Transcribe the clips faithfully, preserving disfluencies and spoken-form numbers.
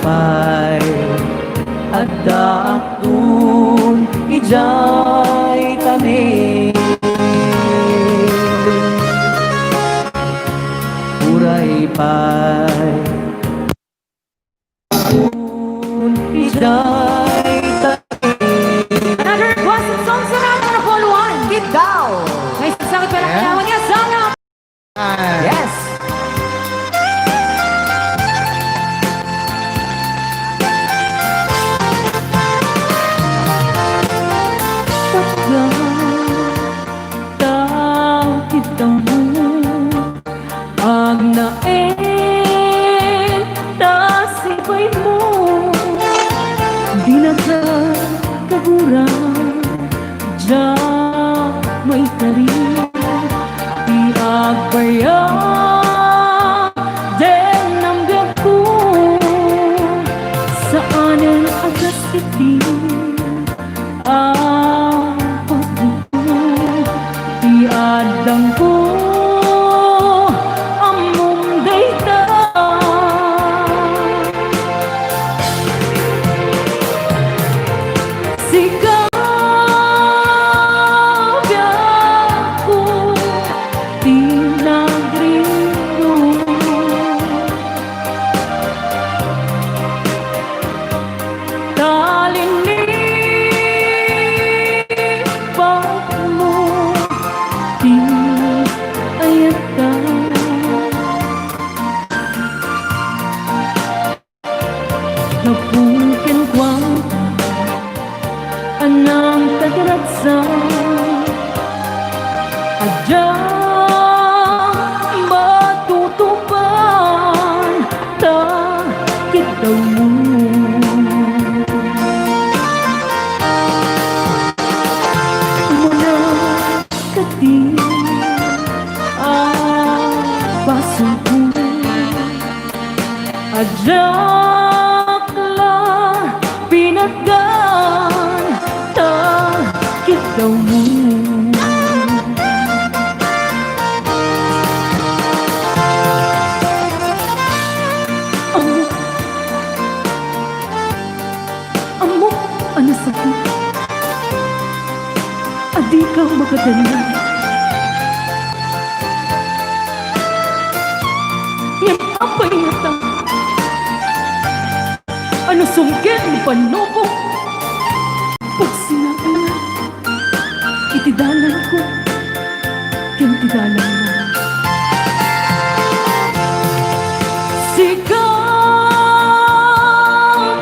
pay addaakton idiay tanem. Uray pay idiay tanem. Another requested song, Sarah, number one. Kiddaw. May sasagot pa lang. Yeah. Kailangan niya, Sarah. Yes. Pagka ta kiddaw mo agnaed ta sipay mo, dinaka kagura dia maikari ti agbayag den biagko. Saanen a kas iti a pagbuko ti addangko, ammom dayta. Sika biagko ti nagringgong. Talinipat mo ti ayatta. Gapu kenkuana a nangtagragsa, adda matutupan ta kiddawmo. Umuna kadi a basongko. Addak la pinatgan ta kiddawmo. Ammok, ammok a nasakit a dika makadalna. Ngem apay ngata a nasungkit no pannubok, pagsinapna iti dalanko ken ti dalanmo. Sika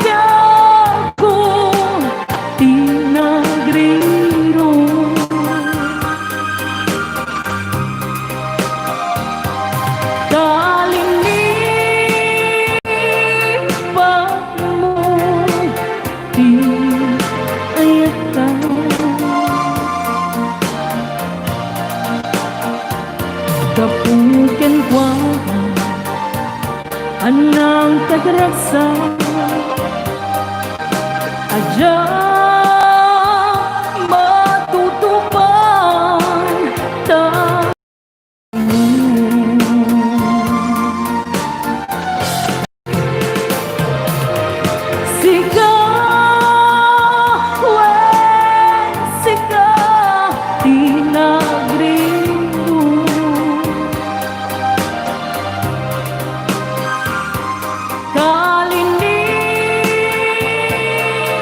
biagko ti nagrirong. Talinipat mo ti ayatta. Gapu kenkuana a nangtagragsak, adda matutupan ta Sika, wen, sika, ti nagringgong.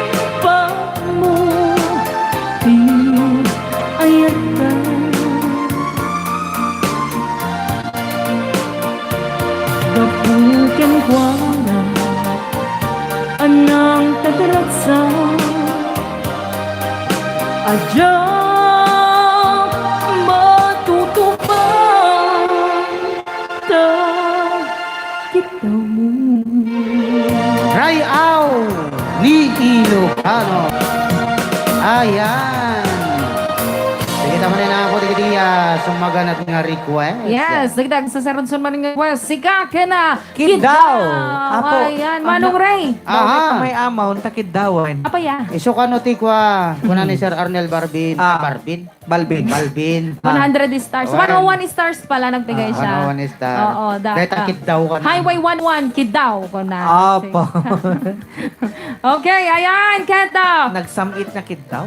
Kalinipat mo ti ayatta. Gapu kenkuana a nangtagragsak, adda matutupan ta kiddawmo. Ray-aw ni Ilocano. Ayan. Dagita manen, Apo, dagiti Iya, sumaganad nga request. Yes, dagdag sa sarunsun man nga request. Sika ken, ah, Kiddaw. Kiddaw. Apo, ayan, ano, Manong Ray. Aha. May amount ta kiddawan. Apa ya? Isu kano ti kua, kuna ni Sir Arnel Barbin. Ah. Barbin? Balbin. Balbin. One hundred stars. One. One oh one stars pala nagbigay siya. One oh one stars. Oo, da-, Dahil ah. Takiddaw ka na. Highway one one, Kiddaw ko na. Apo. Okay, ayan, Kiddaw. Nagsamit na Kiddaw?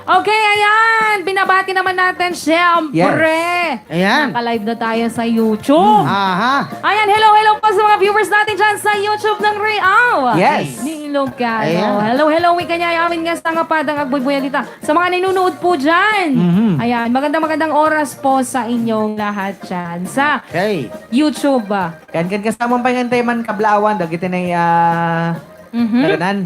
Okay, ayan. Binabati naman natin, syempre. Yes. Ayan. Naka-live na tayo sa YouTube. Hmm. Aha. Ayan, hello, hello po sa mga viewers natin dyan sa YouTube ng Real. Yes. Ni Ilocano. Ayan. Hello, hello, wi kanya amin nga sa nga padang agbuybuya dita. Sa mga ninunood po dyan. Mhm. Ayan, magandang, magandang oras po sa inyong lahat dyan sa Okay. YouTube, ah. Kan, kan kasama pa nga tayo man kablaawan, dagiti na, ah, Mhm. Naganan.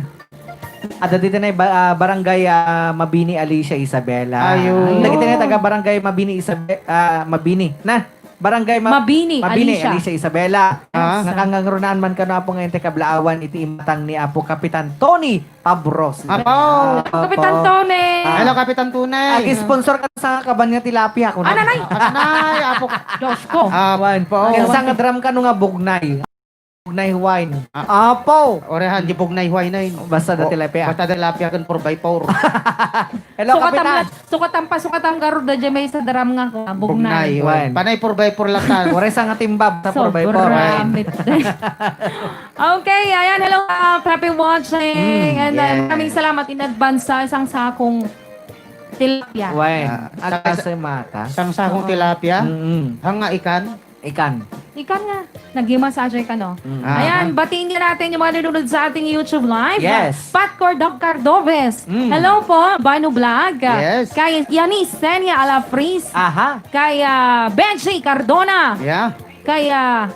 Adda dita na ba-, ah, barangay, ah, Mabini, Alicia, Isabela. Ayo. Dagiti na taga barangay Mabini, Isabe-, ah, Mabini. Na, barangay Ma-, Mabini, Mabini, Alicia. Alicia, Isabela. Ah. Nakangangrunaan man kano, Apo, nga intay kablaawan iti imatang ni Apo Kapitan Tony Pabros. Apo. Apo. Kapitan Tony. Ah. Hello, Kapitan Tony. Ag-sponsor ka sa kaban nga tilapia, kuno. Ananay? Ananay, Apo. Diyos ko. Ah, Wan. Apo. Ken sa nga drum kano nga bugnay. Bugnay wine. Ah. Apo! Orehan, di bugnay wine na yun. Basta da Oh, tilapia. Basta da tilapia ken four by four. Hello, Sukatan Kapitan. la-, sukatan pa, sukatan garud da dyan may sa drum nga ko, ah, bugnay. Bugnay, Wine. Panay four by four lang tan. Ore sa nga timba, basta four by four. Sobra, Wine. mit. Okay, ayan, hello, ah, happy watching. Mm, And, ah, yeah. maraming salamat in advance sa isang sakong tilapia. Wine. Ah, At sa-, sa mata. Isang sakong Oo. tilapia? Mm-mm. Hanga ikan? Ikan. Ikan nga. Nag-massage ka, no? Mm. Ah. Ayan, batiin nga natin yung mga nanonood sa ating YouTube Live. Yes. Pat Cordog Cardobes. Mm. Hello po, Bano Vlog. Yes. Kay Yanis Senia Alafris. Aha. Kay, ah, Benji Cardona. Yeah. Kay, ah,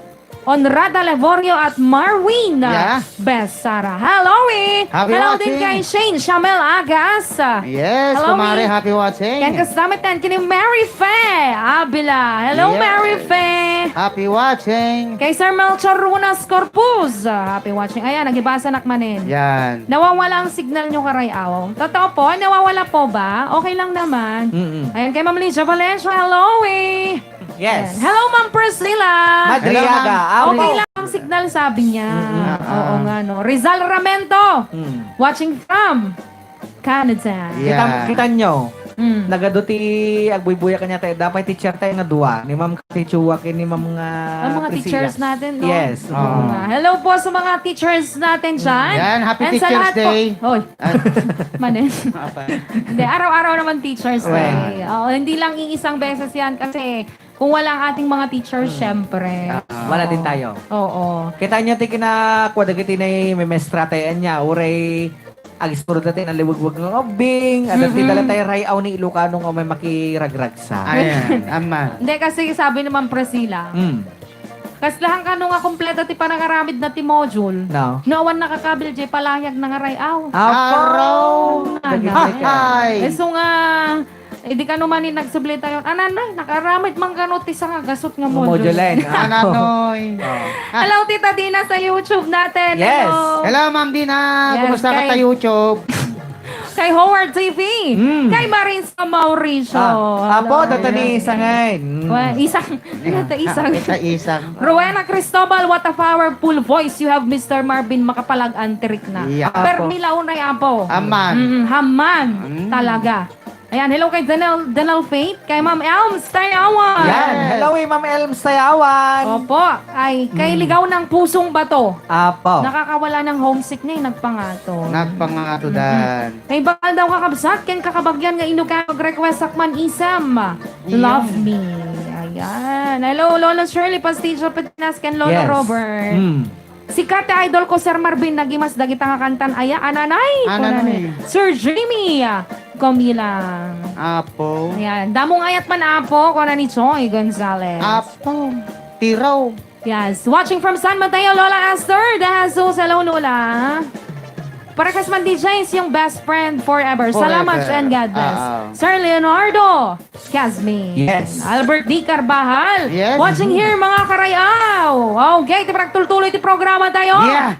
Honrada Levorio at Marwin. Yeah. Bes Sara. Hello, eh. Happy Hello din watching. kay Shane Shamel Agas. Yes, Hello, kumare, eh. happy watching. Ken kasdamit ken kini Mary Fe Abila. Hello, Yeah. Mary Fe. Happy watching. Kay Sir Melchor Runas Corpus. Happy watching. Ayan, nagibasa nak manin. Yan. Nawawala ang signal nyo, karay-aw. Totoo po, nawawala po ba? Okay lang naman. Mm-mm. Ayan, kay Ma'am Lydia Valencia. Hello, eh. Yes. Ayan. Hello, Ma'am Priscilla. Madriaga. Hello, ma'am. Ah, Okay oo. lang ang signal, sabi niya. Mm-mm. Oo Ah. nga, no. Rizal Ramento. Mm. Watching from Canada. Yeah. Kita, kita nyo. Mm. Nagadu ti agbuybuya kanya tayo. Dapat teacher tayo nga dua. Ni Ma'am Katichua, ni Ma'am nga Ang mga Priscilla. teachers natin, no? Yes. Oo Oo. nga. Hello po sa mga teachers natin dyan. Yan, happy And sa Teachers lahat po Day. Hoy. Ah. Manen. Apa? Hindi, araw-araw naman Teachers Well. Day. Oo, hindi lang iisang beses yan kasi kung wala ang ating mga teachers, Hmm. syempre. Ah. Wala din tayo. Oo. Kita nyo, ti kinakuha dagiti na may mestra tayo niya. Uray, agispuro tayo na liwagwag ng obing. Adda ti Mhm. dala tayo ray-aw ni Ilocano nga may makiragragsa. Ayan, ama. Hindi, kasi sabi naman Priscilla, Hmm. Kaslahan kano nga kompleto ti panangaramid na ti module. No. No, awan nakakabil, jay palayag na nga ray-aw. Apo! Araw! Ano? Dagiti ka. Ay! Eh, so nga, eh, di kano man yung nagsubli tayo. Anan, ay, nakaramid man kano ti sa nga gasot nga Nga module. module, eh, no? Ananoy. Oh. Hello, Tita Dina sa YouTube natin. Yes. Hello. Hello, Ma'am Dina. Yes, Kumusta ka kay ta YouTube? Kay Howard T V. Mm. Kay Marisa Mauricio. Ah, apo, Hello. data ni Isangay. Mm. Well, isang, data isang. Data isang. Rowena Cristobal, what a powerful voice you have, Mister Marvin. Makapalag-antirik na. Yeah. Apo. Permi launay, apo. Aman. Mm, haman. Mm. Talaga. Ayan, hello kay Danel, Danel Faith, kay Ma'am Elms Tayawan. Yan. Yes. Hello, eh, Ma'am Elms Tayawan. Opo. Ay, kay Mm. Ligaw ng Pusong Bato. Apo. Nakakawala ng homesick na eh, nagpangato. Nagpangato Mm-mm. dan. Kay bakal daw kakabsat, ken kakabagyan nga Ilocano, nag-request sakman isem. Iyon. Love Me. Ayan. Hello, Lola Shirley Pastillo Patinas, ken Lolo Yes. Robert. Mm. Sikat ti idol ko, Sir Marvin, nagimas dagita nga kantan aya, ananay, Ananay. kunani. Sir Jimmy, ah, Comilang. Apo. Ayan. Damong ayat man, Apo, kunani Joy Gonzalez. Apo. Tiraw. Yes. Watching from San Mateo, Lola Esther De Jesus. Hello, Lola. Parekas man, D Js, yung best friend forever. Forever. Salamat and God bless. Ah, ah. Sir Leonardo Casmi. Yes. Albert D Carvajal. Yes. Watching here, mga karayaw. Okay, ti pagtultuloy ti programa tayo. Yeah.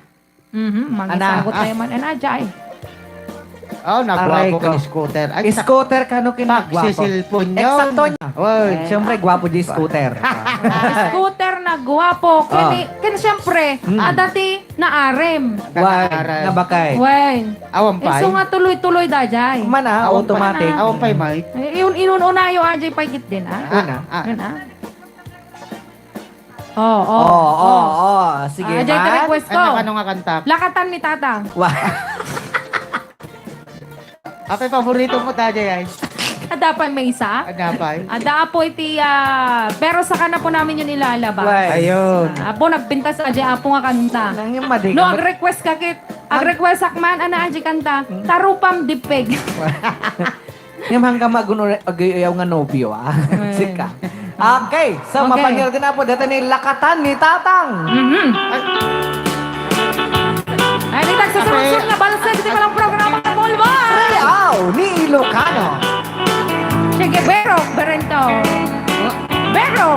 Mhm, Ana. mangisagot tayo man. Ana, jay. Oh, nagwapo. Aray ko. Ken scooter. Ay, sak- Scooter kano ken nagwapo? Pagsisilpon yun. Eksakto niya. Oy. Eh. Siyempre, gwapo di scooter. Scooter na gwapo. Ken, Ah. ken siyempre, Hmm. adda ti naarem. Wen, Naarem. Nabakay. Wen. Awan pay. Isu nga tuloy-tuloy daydiay. Man, ah, Awan pay. Automatic. Awan pay, Mike. Eh, inun-, inunayo, ajay pay ketdin, ah. Ana. Ah. Ana. Oh, oh, Oh, oh, oh. Oh. Sige, Ah, dyan ka man. Request ko. Ano, ano nga kanta? Lakatan ni Tatang. Wa- Apay paborito mo, ta, Jay, ay? Adda pay maysa? Adda pay? Adda, Apo, iti, ah, pero saka na po namin yun ilalabas. Why? Ayun. Ah, Apo, nagpintas, ajay, Apo, nga kanta. Nang yung madi No, ka mag- ag-request ka kit. Ag-request ak man, ana, ajay, kanta. Hmm. Tarupam dipeg. Ngem hanggang magun-, ag-, ayaw nga nobio, ah. Ay. Sika. Okay, so, Okay. Mapangyar din po, dito ni Lakatan ni Tatang. Mhm. Ay, di tagsusurusur Okay. na balsas, di palang programa ka, Paul Boy. Real ni Ilocano. Sige, Bero, Berento. Bero.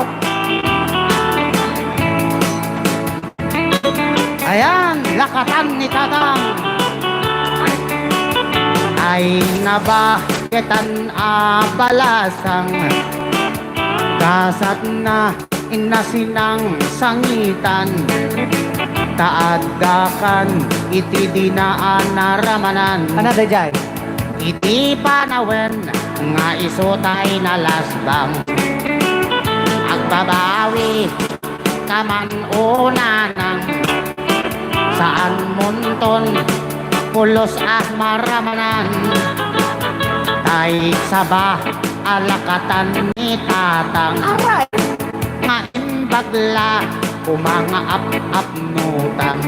Ayan, lakatan ni Tatang. Ay, nabaketan a balasang, kasat na inasinang sangitan, ta addakan iti dina a naramanan. Ana, daydiay? Iti panawen nga isu tay nalasbang, agbabawi ka man o nanang, saan monton pulos a maramanan. Tay saba a lakatan ni Tatang. Aray! Nga imbag la, umangaap-apnotang.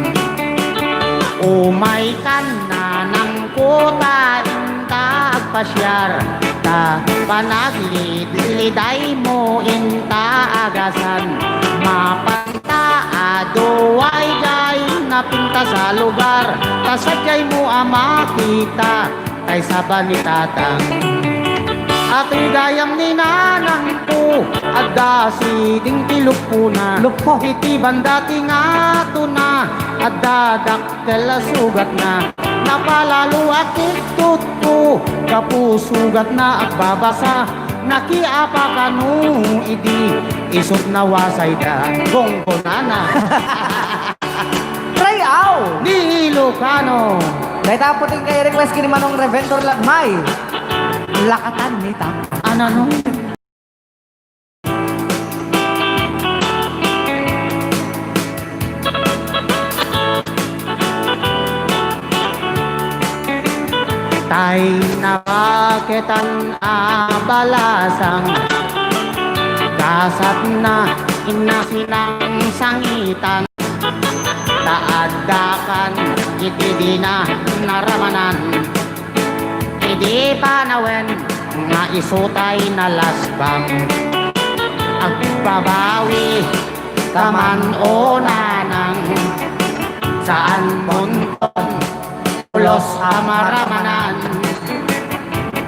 Umay kan nanang ko ta inta agpasiar, ta panaglidliday mo inta agasan. Mapan ta aduay jay napintas a lugar, ta sadiay mo a makita, tay saba ni Tatang. Ati gayam ni nanangko, adda siding ti lupona. Lupo. Iti banda ti ngatona, adda dakkel a sugatna. Napalalo a kittotko, gapu sugatna agbabasa. Nakiapa kano idi isut na wasayda, gonggonana. Try out! Ni Ilocano. Dayta pay ti request ken ni Manong Reventor Lagmay. Lakatan ni Tatang. Anano? Tay nabaketan a balasang, kasatna inasinang sangitan, ta addakan iti dina naramanan. Idi panawen nga isu tay nalasbang, agbabawi ka man o nanang, saan monton pulos a maramanan.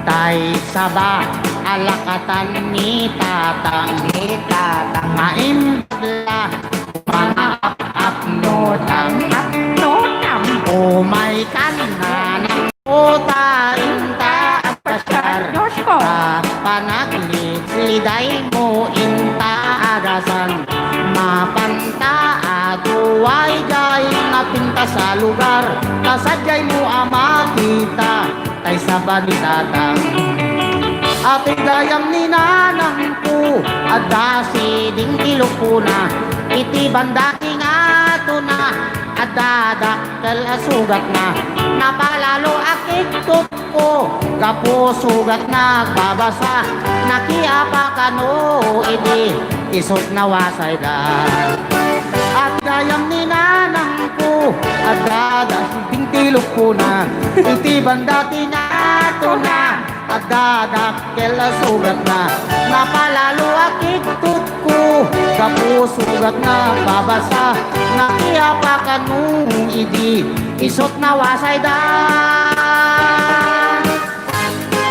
Tay saba a lakatan ni Tatang, ni Tatang. Maimbag la, umangaap-apnotang. Apnotang. Umay kan nanang ko ta inta agpasiar. Diyos ko. Ta panaglidliday mo inta agasan. Mapan ta aduay jay napintas a lugar, ta sadiay mo a makita, tay saba ni Tatang. Ati gayam ni nanangko, adda siding ti lupona, iti banda ti ngatona, adda dakkel a sugatna, napalalo a kittotko, gapu sugatna agbabasa, nakiapa kano idi isut na wasayda. Ati gayam ni nanangko, adda siding ti lupona, iti banda ti ngatona, adda dakkel a sugatna, napalalo a kittotko, gapu sugatna agbabasa, nakiapa kano idi isut na wasayda.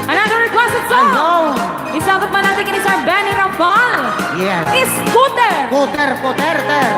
Another requested song. Ano? Isagot man natin kini Sir Benny Raval. Yes. Scooter. Scooter, scooter, ter.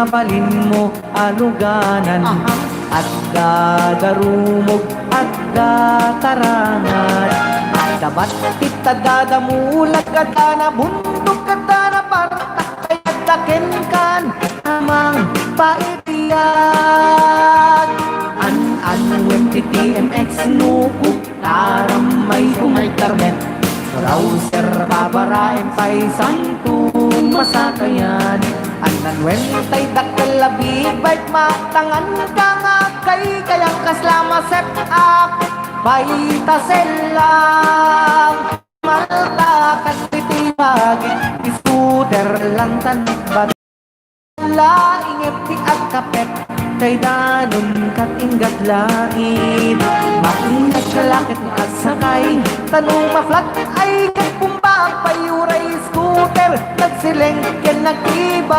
mabalinmo a luganan. Aha. Adda darumog, adda tarangad. Adda battit, adda damulag, adda nabundok, adda napartak, ay adda kenkan a mangpaitiyag. An-an wen ti T M X no kuktaram may kumay tarmet. Browser, babaraem pay santon masakayan. An-an wen tay dakkel a big bike, matangan ka nga agkaykayang kasla ma-set up pay ta sellang. Maltakan iti bagik, scooter lang tan bat-, laing ti agkapet, tay danon kat inggat laing. Maingat ka lakit nga agsakay, tano ma-flat ay ket bumbag pay uray scooter, nagsileng ken nag-e-bike.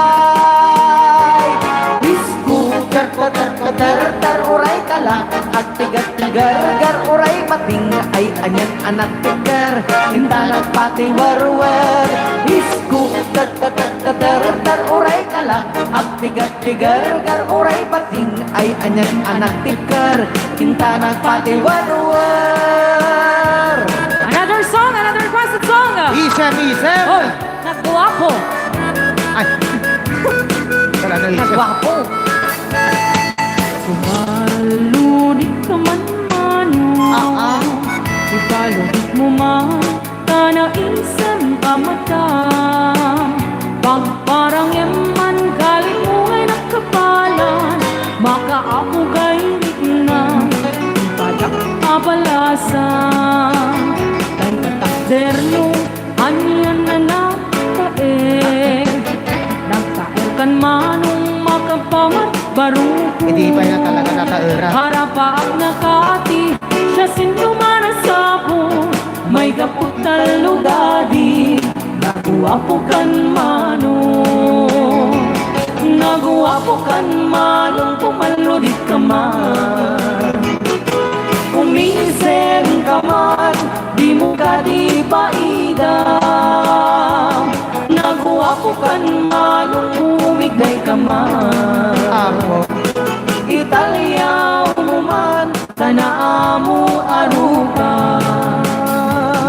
Scooter, ter, ter, ter, ter, uray kala, agtigat-tigargar, uray bating, ay anian a nagtiggar, inta nagpatiwarwar. Scooter, ter, ter, ter, ter, ter, uray kala, agtigat-tigargar, uray bating, ay anian a nagtiggar, inta nagpatiwarwar. Another song, another requested song. Isem, isem. Oh. Nagguapo. Ay. Wala na, Lisa. Nagguapo. Kumaludit ka man, Mano. Ah, ah. Ipaludit mo man, ta naisem a mata. Pagparangem man, kalit mo ay nakapalan. Makaapo kay rikna, ipadak a balasa. Kay katakderno, anian a nagtaer? Nagtaer kan Manong makapamat baruko. Hindi pa yan talaga nataera. Karapaak na kati, siya sinto man a sapo, may gapu tallo dadi. Naguapo kan Manong, naguapo kan Manong, pumalludit ka man. Umisem ka man, dimo kadi paida. Naguapo kan Manong, umigday ka man. Apo. Italiaw mo man, ta naamo a rupa.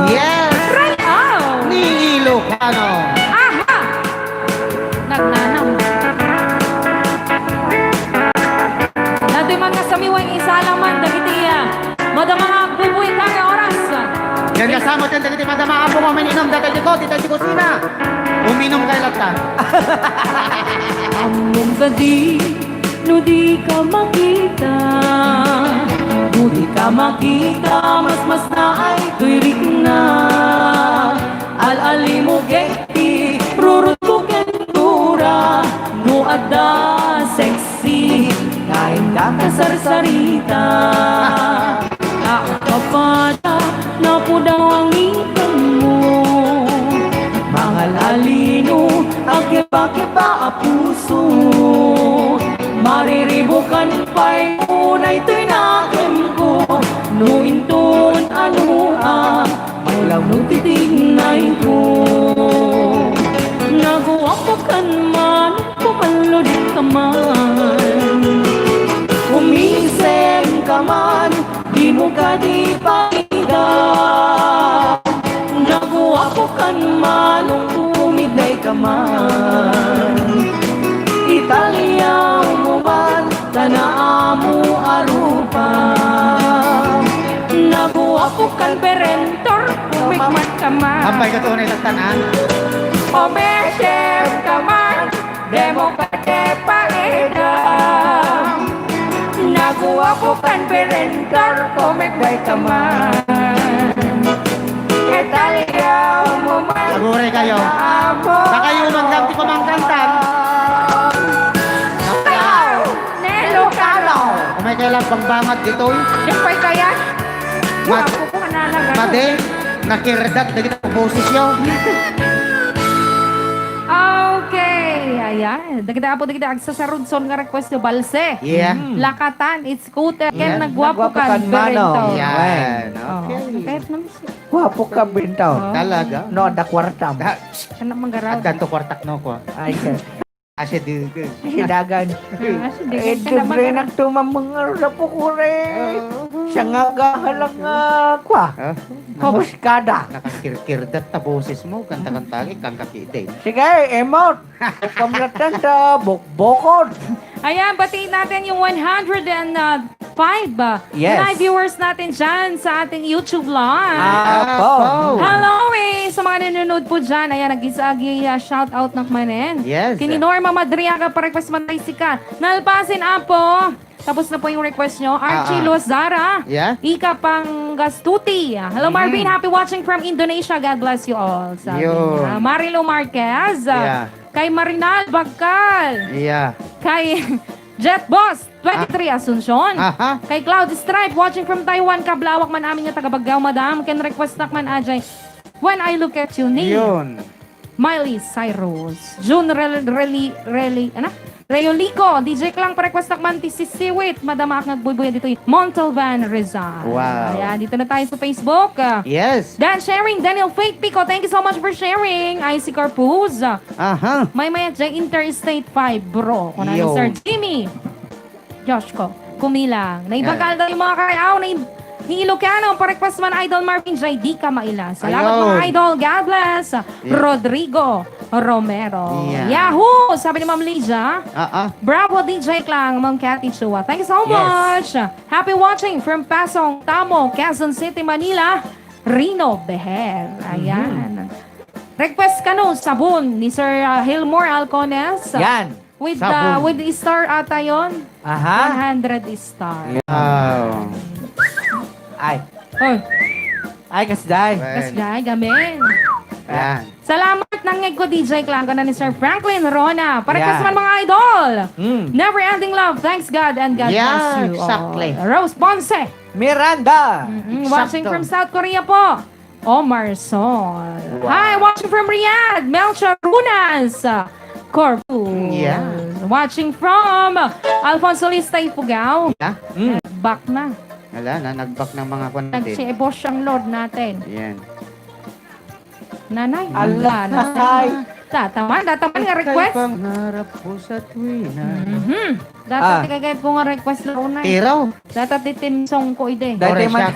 Yes! Right out! Ni Ilocano. Aha! Nagnanam. Datoy man nga samiway nga isalaman dagiti, ah, madama nga agbubuy ka nga oras. Yan nga samot yan dagiti madama, apo, nga uminom, datay di ko, ditay di kusina. Uminom kayo latta. Ammom kadi no di ka makita, no di ka makita, mas masna ay toy rikna. Al-alimogek ti rurutko ken Dora, no adda sexy, kain ka kasarsarita. Akapada, napudang ang ngipin mo. Mga lalino, agkeba-keba a puso. Mariribukan pay unay toy nakem ko. No inton ano a, maulaw no titignay ko. Naguapo kan man, pumalludit ka man. Umisem ka man, dimo kadi paida. Naguapo kan Manong, umigday ka man. Italiaw mo man, ta naamo a rupa. Naguapo kan Berentor, umigday ka man. Ampay ka tunay, tatanan. Umisem ka man, dimo kadi paida. Naguapo kan Berentor, umigday ka man. Italiaw mo man. Aguray kayo. Amo. Sakayo man lang ti kumangkantan. Wow! Nello Cano. Umay kayo lang pagbangat ditoy. Di pay kayat. Mad-, guapo ko, mananagan. Madi, nakirdat, dagiti boses yo. Okay, ayan. Dagiti apo, dagiti agsasarudson nga request ti balse. Yeah. Mm. Lakatan, it's scooter, ken, yeah, naguapo kan Manong. Berento. Yan. Oh, okay. Kayat naman siya. Guapo kan Berento. Oh. Talaga? No, adda kuartam. Ah, ano man garaw? Adda to kuartak no ko. Ay, sir. Asidegen. Sidagan. Ah, sidagan ka naman. Doble na tumamang rapo ko re. Oo. Siya nga gahalang nga, kwa. Ah, Muskada. Nakakirkirdat ta boses mo, kanta-kanta, ikang kakitay. Sige, emot. Kamlatan ta, bukbukod. Ayan, batiin natin yung one hundred and five, ah, Yes. live viewers natin dyan sa ating YouTube live. Apo. Apo. Hello, eh, sa mga nanonood po dyan. Ayan, nag-isa-agi, ah, shout out na kamanen. Yes. Kini Norma Madriaga, pa-request man tayo sika. Nalpasin, Apo. Tapos na po yung request nyo. Archie Ah, ah. Lozara. Yeah. Ika Pangastuti. Hello, Mm. Marvin. Happy watching from Indonesia. God bless you all. Sabi Yun. niya. Marilo Marquez. Yeah. Kay Marinal Bagkal. Yeah. Kay Jet Boss, twenty-three Ah. Asuncion. Aha. Kay Cloud Stripe, watching from Taiwan. Kablawak man amin nga taga Baggao, madam. Ken request nak man, Ajay. When I look at you, ni Yun. Miley Cyrus. June Rel-, Reli-, Reli-, ano? Reolico, D J Klang, pa-request nak man ti Sisiwit. Madama ak nga agbuybuya ditoy Montalban, Rizal. Wow. Ayan, dito na tayo sa Facebook. Ah, Yes. Dan Sharing, Daniel Faith Pico, thank you so much for sharing. I C Corpus. Aha. May may dyan Interstate five, bro. Kuna ni Yo. Sir Jimmy. Diyos ko, kumilang. Naibakal Yan. daw yung mga karayaw na in-, ni Ilocano. Pa-request man, Idol Marvin J, di ka maila. Salamat, Ayun. mga idol. God bless. Yeah. Rodrigo Romero. Yeah. Yahoo! Sabi ni Ma'am Lydia. Ah, ah. Bravo, D J Klang, Ma'am Cathy Chua. Thank you so Yes. much. Happy watching from Pasong, Tamo, Quezon City, Manila. Rino Beher. Ayan. Mhm. Request kano, Sabon, ni Sir, ah, Hilmore Alcones. Yan. With, Sabon. uh, with star ata yon. Aha. One hundred star. Wow. Ay. Oy. Ay, kasday. Well. Kasday, gamin. Yan. Salamat, nangeg ko, D J Klang, kana ni Sir Franklin Rona. Para Yan. sa mga idol. Mm. Never ending love. Thanks God and God Yeah, bless you exactly. all. Rose Ponce. Miranda. Mm-mm. Exacto. Watching from South Korea po. Omar Sol. Wow. Hi, watching from Riyadh, Melchor Runas, uh, Corpus. Yeah. Watching from Alfonso Lista, Ifugao. Yeah. Mm. Back na. Wala na, nag-back ng mga kwan natin. Nagsiibos ang load natin. Yan. Nanay, Ala, wala na. Nanay. Tataman, tataman nga request. Ika'y pangarap ko sa tuwina. Mhm. Data Ah. ti kagayat ko nga request la unay. Tiraw. Data ti theme song ko idi. Dati Ore man siya,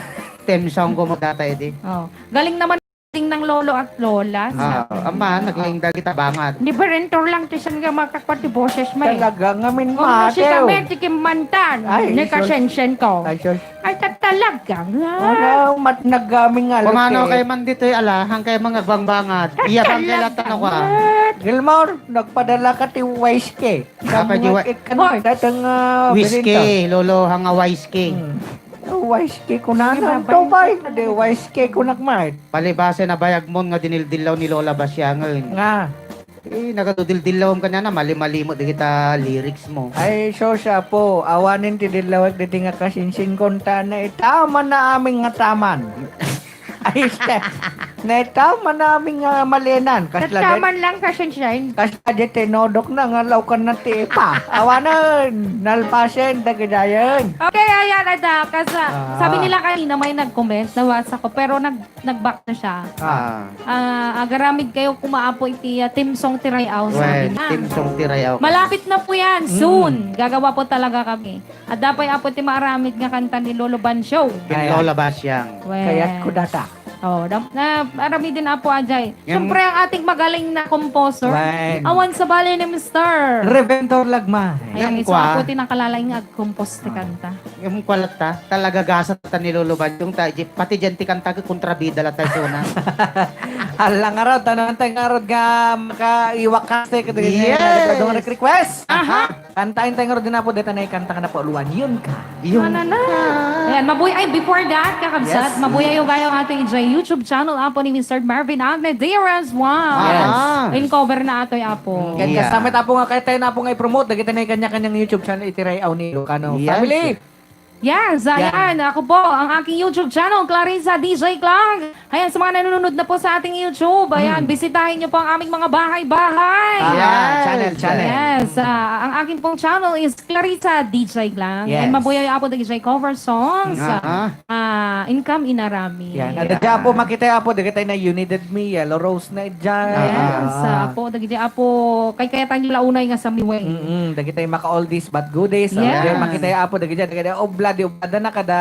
theme song ko mo data idi. Oh. Galing naman ting nang lolo at lola, Ah, sabi. ama, naglaing dagita bangat. Di ba rin tour lang ti siya nga makakwa ti boses mo eh. Talaga nga min Kung mate, si kami, oh. Tikim Mantan, Ay, ni sus. Kasensen ko. Ay, sus. Ay, tatalaga nga. Ano, mat nagami nga Kung ano lute. Kay man ditoy ala, hang kay mga bangbangad. Iya bang kay Tatalaga latano ka? nga. Gilmore, nagpadala ka ti Wise K. Apa di wa- Ikan Hoy. Datang, ah, Wise K, birinta. Lolo, hanga Wise K. Hmm. Wise K ko na, Di ba, ano, to ba? Di, Wise K ko nakmart. Palibase na bayag mo nga dinildilaw ni Lola Basyangel. Nga. Eh, nagadudildilawam ka na na, mali-mali mo di kita lyrics mo. Ay, so siya po, awanin ti dillawek diti nga kasinsin konta na itaman na aming nga taman. Ay, siya. Na itaman na aming nga malinan. Kasla Nataman lang kasinsin. Kasla di tinodok na nga lawkan na ti ipa. Awanan, nalpasen, dagidayan. Okay, ayan, ada. Kasa, Ah. sabi nila kanina may nag-comment, nabasa ko, pero nag- nag-back na siya. Ah. Ah, agaramid kayo kumaapo iti, ah, theme song ti Rayaw, sabi Well, na. Theme song ti Rayaw. Malapit na po yan. Mm. Soon. Gagawa po talaga kami. At dapat apo ti maaramid nga kanta ni Lolo Bancho. Ken Ayan. Lola Basyang. Well. Kayat ko data. Oh, dam-, na, aramid din apo ajay. Yan. Siyempre, ang ating magaling na composer. Right. Awan sa bali ni Mister Reventor Lagmay. Ayan, Yan iso kwa. Apo ti nakalalaing ag-compose ti Ah. kanta. Yung kwalata, talaga gasat ta ni Lolo Banchong ta, di-, pati dyan ti kanta, kontrabida la tayo na. Alang arad, ano ang tayong arad nga makaiwakas tayo, kaya Yes. nga request? Aha. Kantain tayo nga arad din po, deta na ikanta ka na po, Luan, yun ka. Yun Ano na? ka. Ayan, mabuhay. Ay, before that, kakabsat, Yes. mabuhay yung gayong ating J YouTube channel, apo ni Mister Marvin Agne, Dear as well. Yes. Ah. In cover na atoy, apo. Kaya Yeah. kasama tapo nga, kahit tayo na po nga i-promote, dagita na yung kanya-kanyang YouTube channel, iti Rayaw ni Ilocano Yes. Family. Yes, ayan. Ako po, ang aking YouTube channel, Clarissa D J Clang. Ayan, sa mga nanonood na po sa ating YouTube, ayan, bisitahin niyo po ang aming mga bahay-bahay. Ah, Yes. Channel, channel. Yes, ah, ang akin pong channel is Clarissa D J Clang. Yes. And mabuhay po dagiti cover songs. Ah, ah. Ah, Income Inarami. Yan. Adda dia po, makita po, dagiti na You Needed Me, Yellow Rose na dyan. Yes, Ah. ah, po, dagiti apo, kaykayatanyo la unay nga samiwen. Mm-mm, dagiti maka-oldies but goodies. Yes. Adda dia, makita po, dagiti, dagiti, obladi, oblada na kada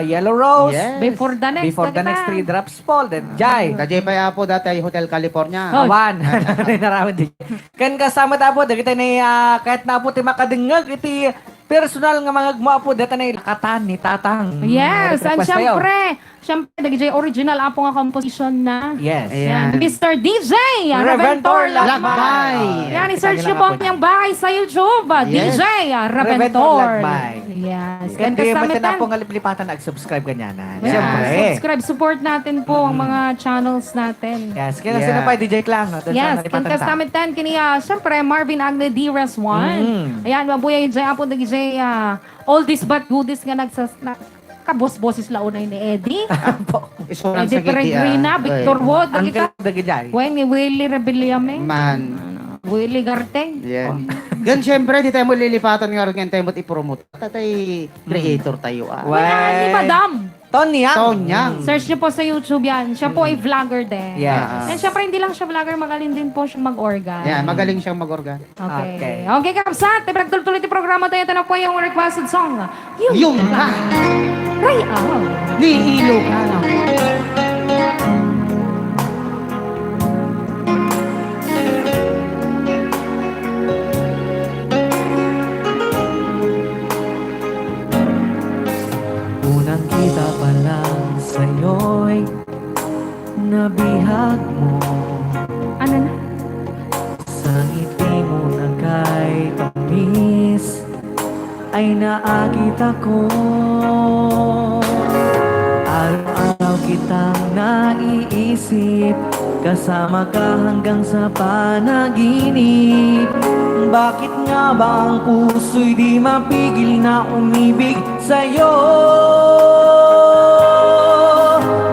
Yellow Rose. Yes. Before the next, Before the dagita. next three drops fall, then jay. Dayjay pay apo, daytay Hotel California. Oh. Awan. Naraman di. Ken kasama ta po, dagiti ni, ah, kayat na po ti makadengngeg iti personal nga mangegmo apo, dayta na ilakatan ni Tatang. Yes, Merry and Christmas tayo. syempre, syempre, dagiti original apo nga composition na. Yes. Ayan, Ayan. Mister D J, ah, Reventor Reventor Lagbay. Lagbay. Yan, i-search Kita niyo po lang ang po. kanyang bahay sa YouTube, ah, Yes. D J, ah, Reventor Reventor. Lagbay. Yes. Ken And di kasama matin ta- po nga liplipatan, nag-subscribe ka niya na. Yes. Siyempre. Subscribe, support natin po ang Mm. mga channels natin. Yes, kaya Yeah. sino pa, D J Clang, no? Doon sa Yes, nalipatan ken ta. kasama tan kini, ah, siyempre, Marvin Agne D Reswan. Mm. Ayan, mabuhay dyan po, D J, ah, oldies but goodies nga nagsas-, na-, kabos-boses la unay ni Eddie. Apo. Isurang Eddie sa kiki, Peregrina, ah. Victor Ay. Wood, Ang dagita. kal-, dagijay. Wen, ni Willie Rebillame. Man. Ano, Willie Garteng. Yeah. Oh. Then, syempre, di tayo malilipatan nga rin tayo mo i-promote. Tatay, Mm. creator tayo, ah. Wala, ni Why? Madam. Tonyang. Tonyang. Mm. Search niyo po sa YouTube yan. Siya po ay Mm. vlogger din. Yes. And syempre, hindi lang siya vlogger, magaling din po siya mag-organ. Yeah, magaling siyang mag-organ. Okay. Okay. Okay, kabsat, ipagtuloy-tuloy ti programa tayo. Ito na po yung requested song. Yung Yung ka. Ray Al. Ni Ilocano. Unang kita pa lang sa'yo'y nabihag mo. Ano na? Sa ngiti mo na kay tamis ay naakit ako. Araw-araw kitang naiisip, kasama ka hanggang sa panaginip. Bakit nga ba ang puso'y di mapigil na umibig sa'yo?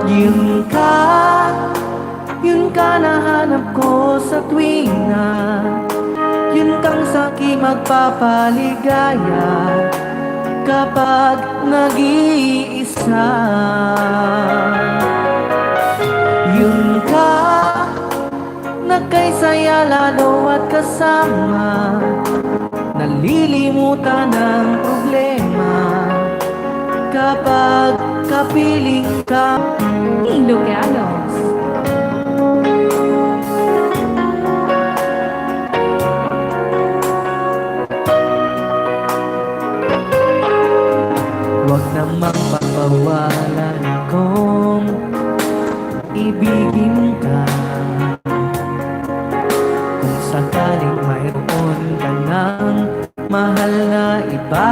Yun ka, yun ka nahanap ko sa tuwina. Yun kang sa'ki magpapaligaya kapag nag-iisa. Yun ka, nagkaysaya lalo at kasama. Nalilimutan ang problema kapag kapiling ka. Ilocanos. Huwag namang pagbawalan kong ibigin ka. Kung sakaling mayroon ka ng mahal na iba,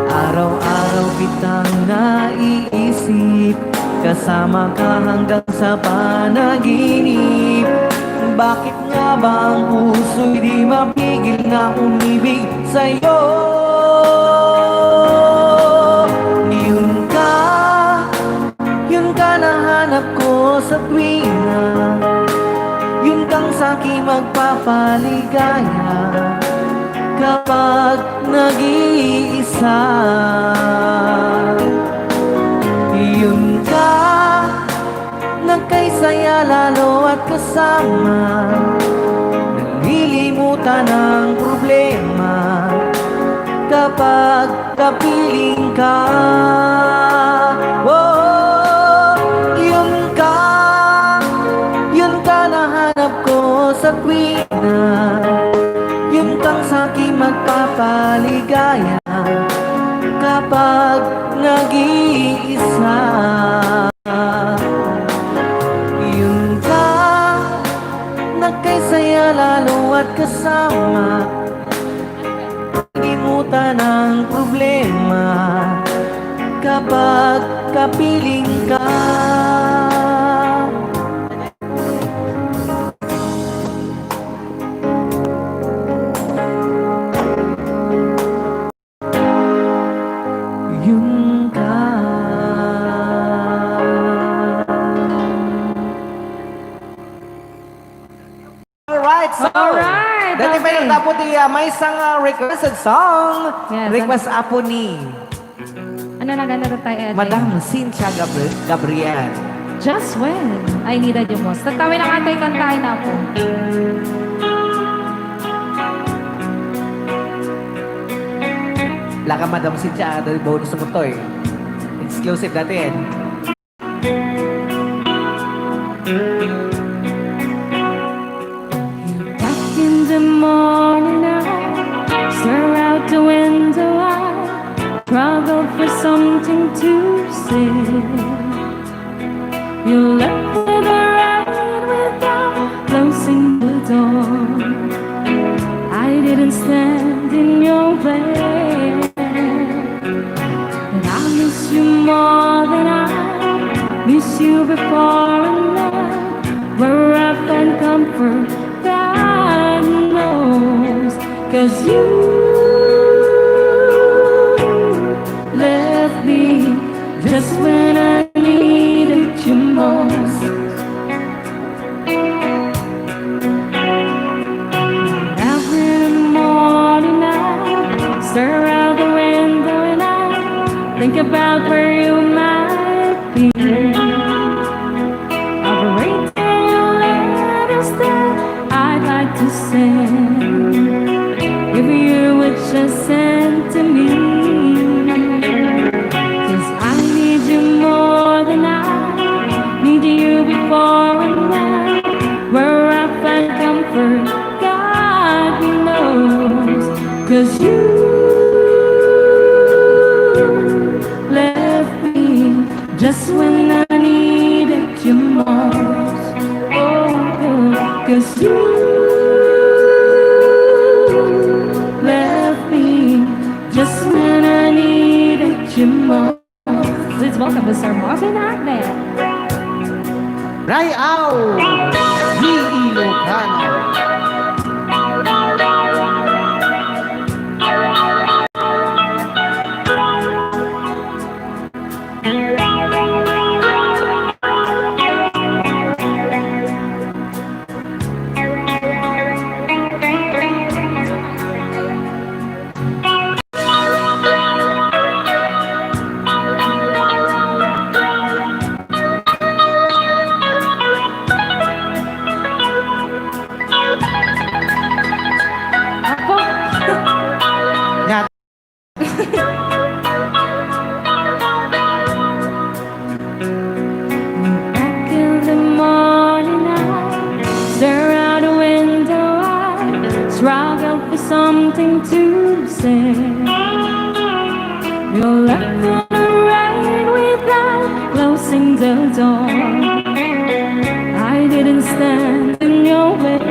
araw-araw kitang naiisip, kasama ka hanggang sa panaginip. Bakit nga ba ang puso'y di mapigil na umibig sa'yo? Yun ka, yun ka nahanap ko sa tuwina. Yun kang sa'ki magpapaligaya kapag nag-iisa. Yun ka, nagkaysaya lalo at kasama. Nalilimutan ang problema kapag kapiling ka. Oh, yun ka, yun ka nahanap ko sa tuwina. Yun kang sa'ki magpapaligaya kapag nag-iisa. Yun ka, nagkaysaya lalo at kasama. Limutan ang problema kapag kapiling ka. Ay, may nagtapo ti, ah, maysa nga requested song. Yes, request, ano? Apo ni Ano na ganda tayo, ate? Madam Cynthia Gabri-, Gabriel. Just when I needed you most. Tattawin ang atay kantahin na po. Laka, Madam Cynthia, ada bonus mo to eh. Exclusive natin. Back in the morning, I stare out the window. I struggle for something to say. You left me the right without closing the door. I didn't stand in your way. And I miss you more than I miss you before. And now where I find comfort, God knows. 'Cause you left me just when I needed you most. Every morning I stare out the window and I think about where you might be. I've written you letters that I'd like to send. If you would just send to me. 'Cause I need you more than I need you before and now. Where I find comfort, God knows. 'Cause you left me just when I needed you most. Oh, 'cause you left me just when I needed you most. Please welcome Mister Marvin Agnes. Rayaw ni Ilocano. Apo. Nga. Back in the morning, I stare out the window, I struggle for something to say. You left on the right without closing the door. I didn't stand in your way.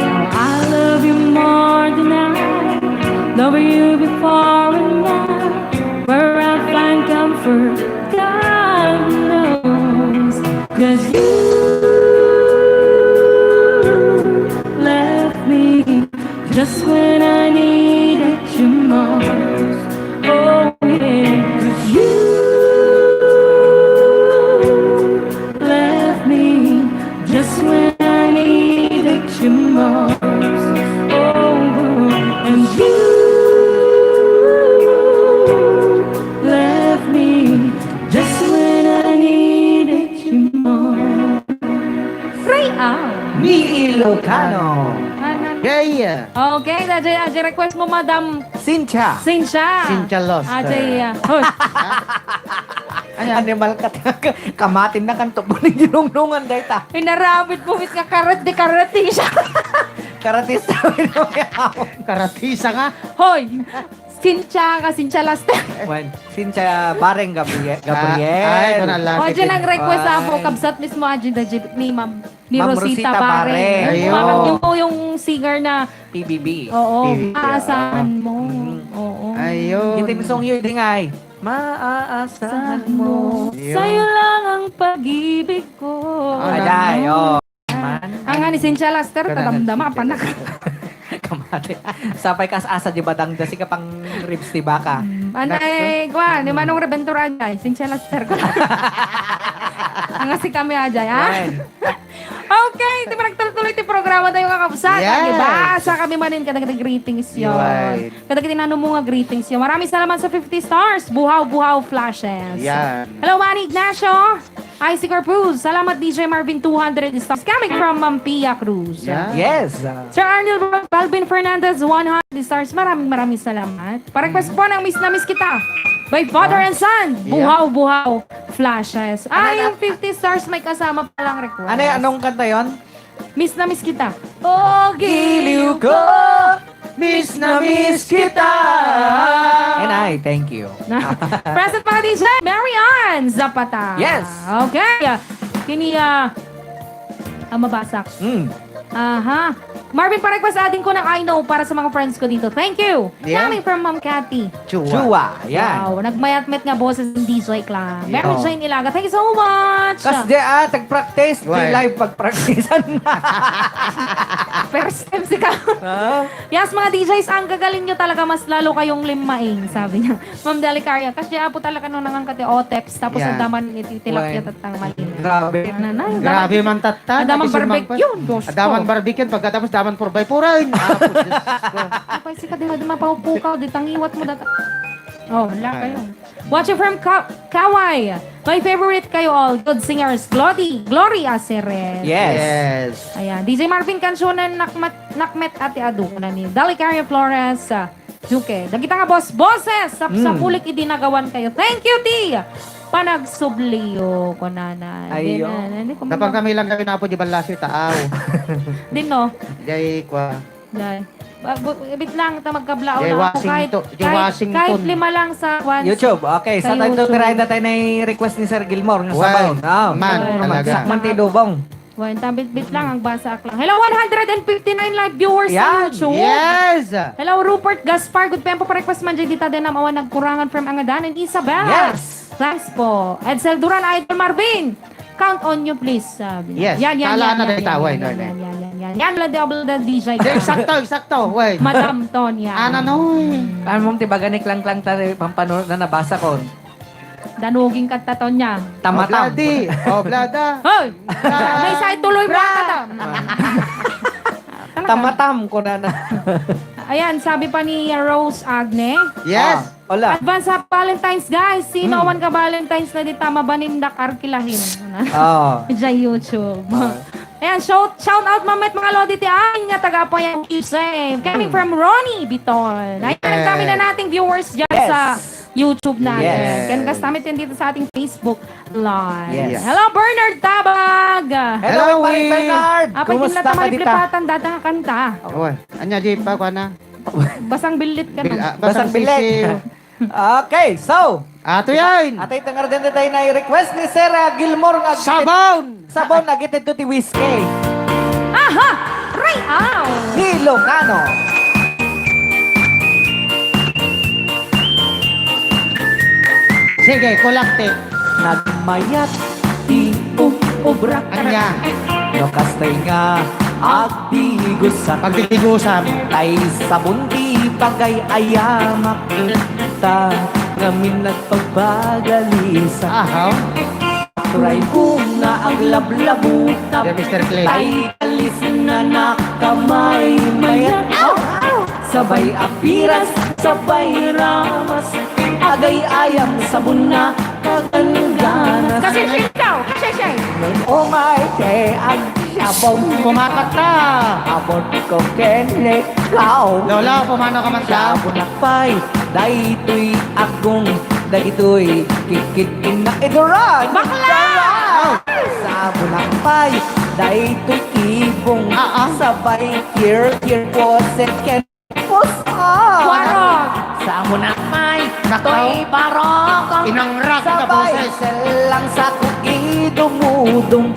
Now I love you more than I love you before, and now where I find comfort, God knows. 'Cause you left me just when I needed you most. Oh, yeah, 'cause you left me just when I needed you most. Oh, and you left me just when I needed you most. Rayaw ni Ilocano. Anak. Gaya. Okay, Ajay, Ajay, request mo, Madam Cynthia. Cynthia. Cynthia Lost. Ajay, ah. Hoy. Ano? Animal ka talaga. Kamatin na kan tubo ni ginungnungan dayta. Inaramid mo, wit nga karat, di karati siya. Karatista. Karatista nga. Hoy. Cynthia ka, Cynthia Laster. Wen, Cynthia Bareng Gabriel. Ah, Gabriel. Ay, ito na lang. O, dyan ang request, ah, po, kabsat mismo, ah, dyan, ni Ma'am, ni Ma'am Rosita Rosita Bareng. Bareng. Ayun. Ma'am, yung, yung singer na P B B. Oo, P B B, ah. Maaasahan mo. Mm. Oo. Ayun. Iti song yun, di nga ay, maaasahan mo. Ayun. Sa'yo lang ang pag-ibig ko. Ah, Aday, oh. Man. Ang nga ni Cynthia Laster, kadamdama, panak. Kamati. Sapay kas asa di badang da, sika pang ribs ti baka. Mm. Anay, kwa, ni Manong Reventura, anay, Cynthia Laster ko. Ang nga si kami, ajay, ha? Wen. Okay, ti panagtuloy ti programa tayo, kakabsat. Yes. Di ba? Sa kami manin, kadagiti greetings yon. Right. Kadagiti nanumo nga greetings yon. Maraming salamat sa fifty stars. Buhaw, buhaw, flashes. Yan. Hello, Manny Ignacio. Icy Corpus. Salamat, D J Marvin, two hundred stars. Coming from Mampia Cruz. Yan. Yes. Sir Arnel Balvin Fernandez, one hundred stars. Maraming, maraming salamat. Para request po ng Miss na Miss Kita by Father and Son. Yeah. Buhaw, buhaw, flashes. Ano Ay, na- yung fifty stars may kasama palang request. Ano y-, anong kanta yon? Miss na Miss Kita. Oh, giliw ko, miss na miss kita. And I thank you. Present, mga D J, Mary Ann Zapata. Yes. Okay. Kini, ah, ah, mabasak. Mm. Aha. Marvin, pa-request ading ko ng I Know para sa mga friends ko dito. Thank you. Yeah. Coming from Ma'am Cathy. Chua. Chua, yan. Wow, nagmayat-met nga boses ng D J Clan. Yeah. Mary Jane Ilaga, thank you so much. Kas di, ah, tag-practice, di Why? Live pag-practicean. First time si ka. Ah? Yes, mga D Js, ang gagaling nyo talaga, mas lalo kayong limaing, sabi niya. Ma'am Delicaria, kas di apo talaga nung nangang kati oteps, tapos Yan. Ang daman iti tilapia Why? Tattang malina. Grabe. Ano na, Grabe man tatta. Adaman Nakisimang barbecue, pa. Diyos ko. Adaman barbecue, pagkatapos daman four by four, ay. Apo, Diyos ko. Apay, sika, di mo, di mapaupukaw, di tangiwat mo, data. Oh, wala Ay. Kayo. Watching from Ka-, Kaway. My favorite kayo all. Good singers. Glory, Gloria Ceres. Yes. Yes. Ayan. D J Marvin Cancionan, nakmat, nakmet ati adu. Kuna ni Dalicaria Flores, ah, Duque. Dagita nga boss, boses, sap-, Mm. Sapulik idi nagawan kayo. Thank you, ti panagsubliyo, kunana. Ayo. Di na, hindi ko Napang ma- kami lang kami napo di balaso taaw. Din, no? Jay, kwa. Dai. Ba-, bu-, bit lang, ta magkablaw Jay lang ako. Kahit, Washington, Jay kahit, Washington. Kahit lima lang sa, kwan, YouTube. Okay, sa sa tayo YouTube. Tirayan na tayo na yung request ni Sir Gilmore, nga Well, sabaw. Ah. Man, Well, talaga. Sakman ti dubong. Well, tabit-bit lang, ang basa ak lang. Hello, one hundred and fifty-nine live viewers sa Yan. YouTube. Yes! Hello, Rupert Gaspar. Good pempo pa request man dyan. Dita din ang awan nagkurangan from Angadan and Isabel. Yes! Thanks po. Edsel Duran, Idol Marvin. Count on you, please, sabi niya. Yes. Yan, yan, Kala yan, na yan, dahil yan, taway, yan, no, yan, ne? Yan, yan, yan, yan. Yan, wala di, wala di, D J. Di, eksakto, eksakto. Wait. Madam Tonya. Ana, no, eh. Ano mong tibaga ni Klang Klang ta, pampano na nabasa ko? Danuging kanta, Tonya. Tamatam. Obladi. Oblada. Hoy! Bla- May sa ituloy mo Ah. Ata. Talaga. Tamatam, kunana. Ayan, sabi pa ni Rose Agne. Yes. Ah. Hola. Advance happy Valentine's, guys. Sino Hmm. awan ka Valentine's na di tama ba nindak arkilahin? Oo. Diyan YouTube. Oo. Ayan, shout, shout out, mamet, mga lodi ti amin nga taga Apayao, Quezon. Coming Hmm. from Ronnie Biton. Ayan, ang dami na Yes. nating viewers dyan Yes. sa YouTube natin. Yes. Kaya kastamit din dito sa ating Facebook Live. Yes. Hello, Bernard Tabag. Hello, Hello, Pare Win. Bernard. Apa, Kumusta na ka taman dita? Lipatan, data nga kanta. Oy, anya di pa, kuha na. Basang bilit ka Bil-, na. ah, Basang basang bilit. sisiw. Okay, so, Ato yan. Atay tangar din tayo na request ni Sir, ah, Gilmore nga Sabon! Sabon, nagitid ko ti whiskey. Aha! Ray Al! Ilocano. Sige, kulakti. Nagmayat ti ub-, ubrak. Anya? No kastay nga agdigusan. Agdigusan. Tay sabon ti pagay-ayamak. Ta ngamin nagpagbagalisan. Aha. Turay ko nga aglablabo. Yeah, Mister Clay. Tay kalis na nakamaymayat. Aw! Aw! Sabay apiras, sabay ramas. Agay-ayam sabon na kagangganas. Kasi sitaw, kasi siya. Umay te agsabong. Kumakat ka. Abot ko ken likaw. Lola, pumano ka man ta? Sabon akpay, daytoy agong, dagitoy kikit innak iduran. Bakla! Sabon akpay, daytoy kibong. Ah, ah. Sabay kir, kir, puset ken Pusa! Barok! Sa amunakay, Nakaw. Toy barok! Inangrag ka Sabay boses. Selang sa kung idumudum.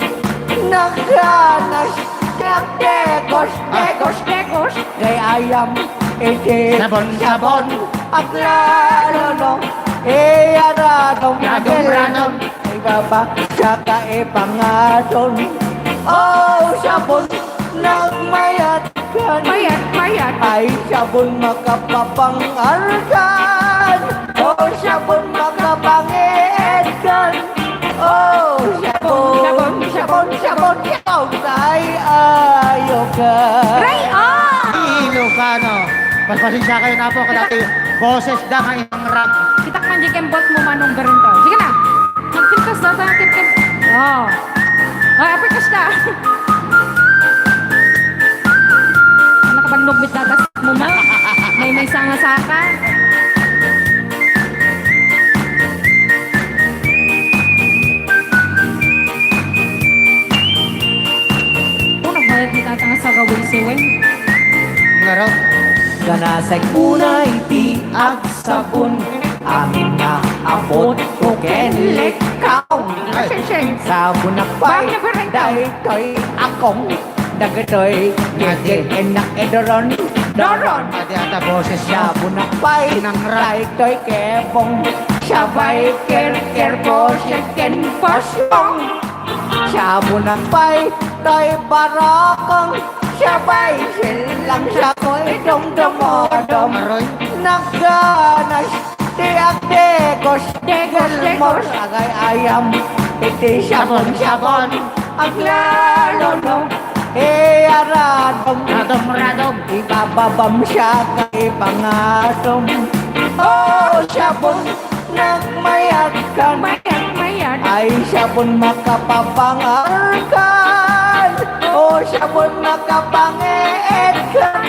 Nagana siya, degos, Ah. degos, degos. Gay ayam, iti Sabon, sabon. Aglalo, no? Iya, radong, Radong, radong. Ibaba, tsaka ipangadon. Oh, sabon, nagmayat. Mayat, mayat. Ay, sabon makapapangargan. Oh, sabon makapangiitkan. Oh, sabon, sabon, sabon, sabon, sabon, sabon, Ray, ah! Ilocano. Paspasensia kayo na po, kadati boses da nga inangrag. Kita ka man di kembot mo, Manong Berento. Sige na. Nagpintas na tayo, Kim Kim. Oh. Ay, apay kas na. Anak, bang lugmit datas mo, ma? May may sanga-saka. Unang bayad ni Tata nga sagawin-siwin. Ngaro? Ganasek unay ti agsabon, amin nga abot ko ken lekkaw. Ay. Sing, sing. Sabon a pay, Bakit na ba rin? Daytoy akong dagitoy, ngadi. Ngadi, enak, edoron, doron. Adi ata boses mo. Sabon a pay, Nangra. Daytoy kebong, sabay kerker, boses ken posong. Sabon a pay, tay barakang, sabay silang sakoy dumdumodom. Aroy. Nagganas, ti agdegos, degos, degos. Agay ayam, iti sabon, sabon. Aglalo no, e, aradom. Radom, radom. Ibababam siya kay pangadom. Oh, sabon, nagmayat kan. Mayat, mayat. Ay, sabon makapapangarkan. Oh, sabon makapangeetkan.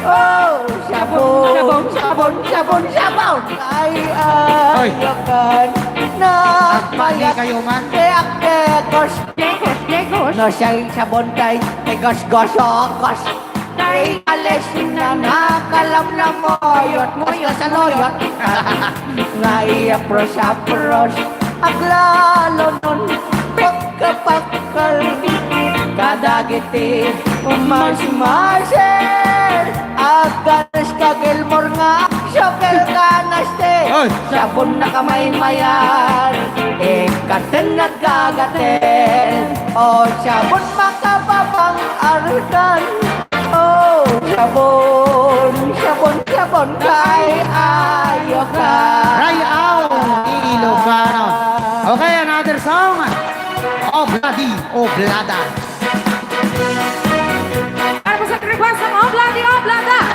Oh, sabon, sabon, sabon, sabon, sabon. Ay, ay, Hoy. Yakan. Nagmayat. Agpagi kayo man. Te, ak, te, kos. Degos, degos. No, say sabon tay, tigos, gos, oh, gos. Tay, alis na nakalamlamuyot, muyot, muyot. Nga iya pros, apros, aglalo non, pagkapakal. Kadagiti umasmaser, agkanas ka Gilmore nga, sokel kanas ti. Hoy. Sabon na kamaymayan, ikaten nagkagaten. O sabon makapapang-arutan. O sabon, sabon, sabon, kay ayo ka. Ray-aw, Ilocano. Okay, another song. Obladi, oblada. Para po sa request ng Obladi, oblada.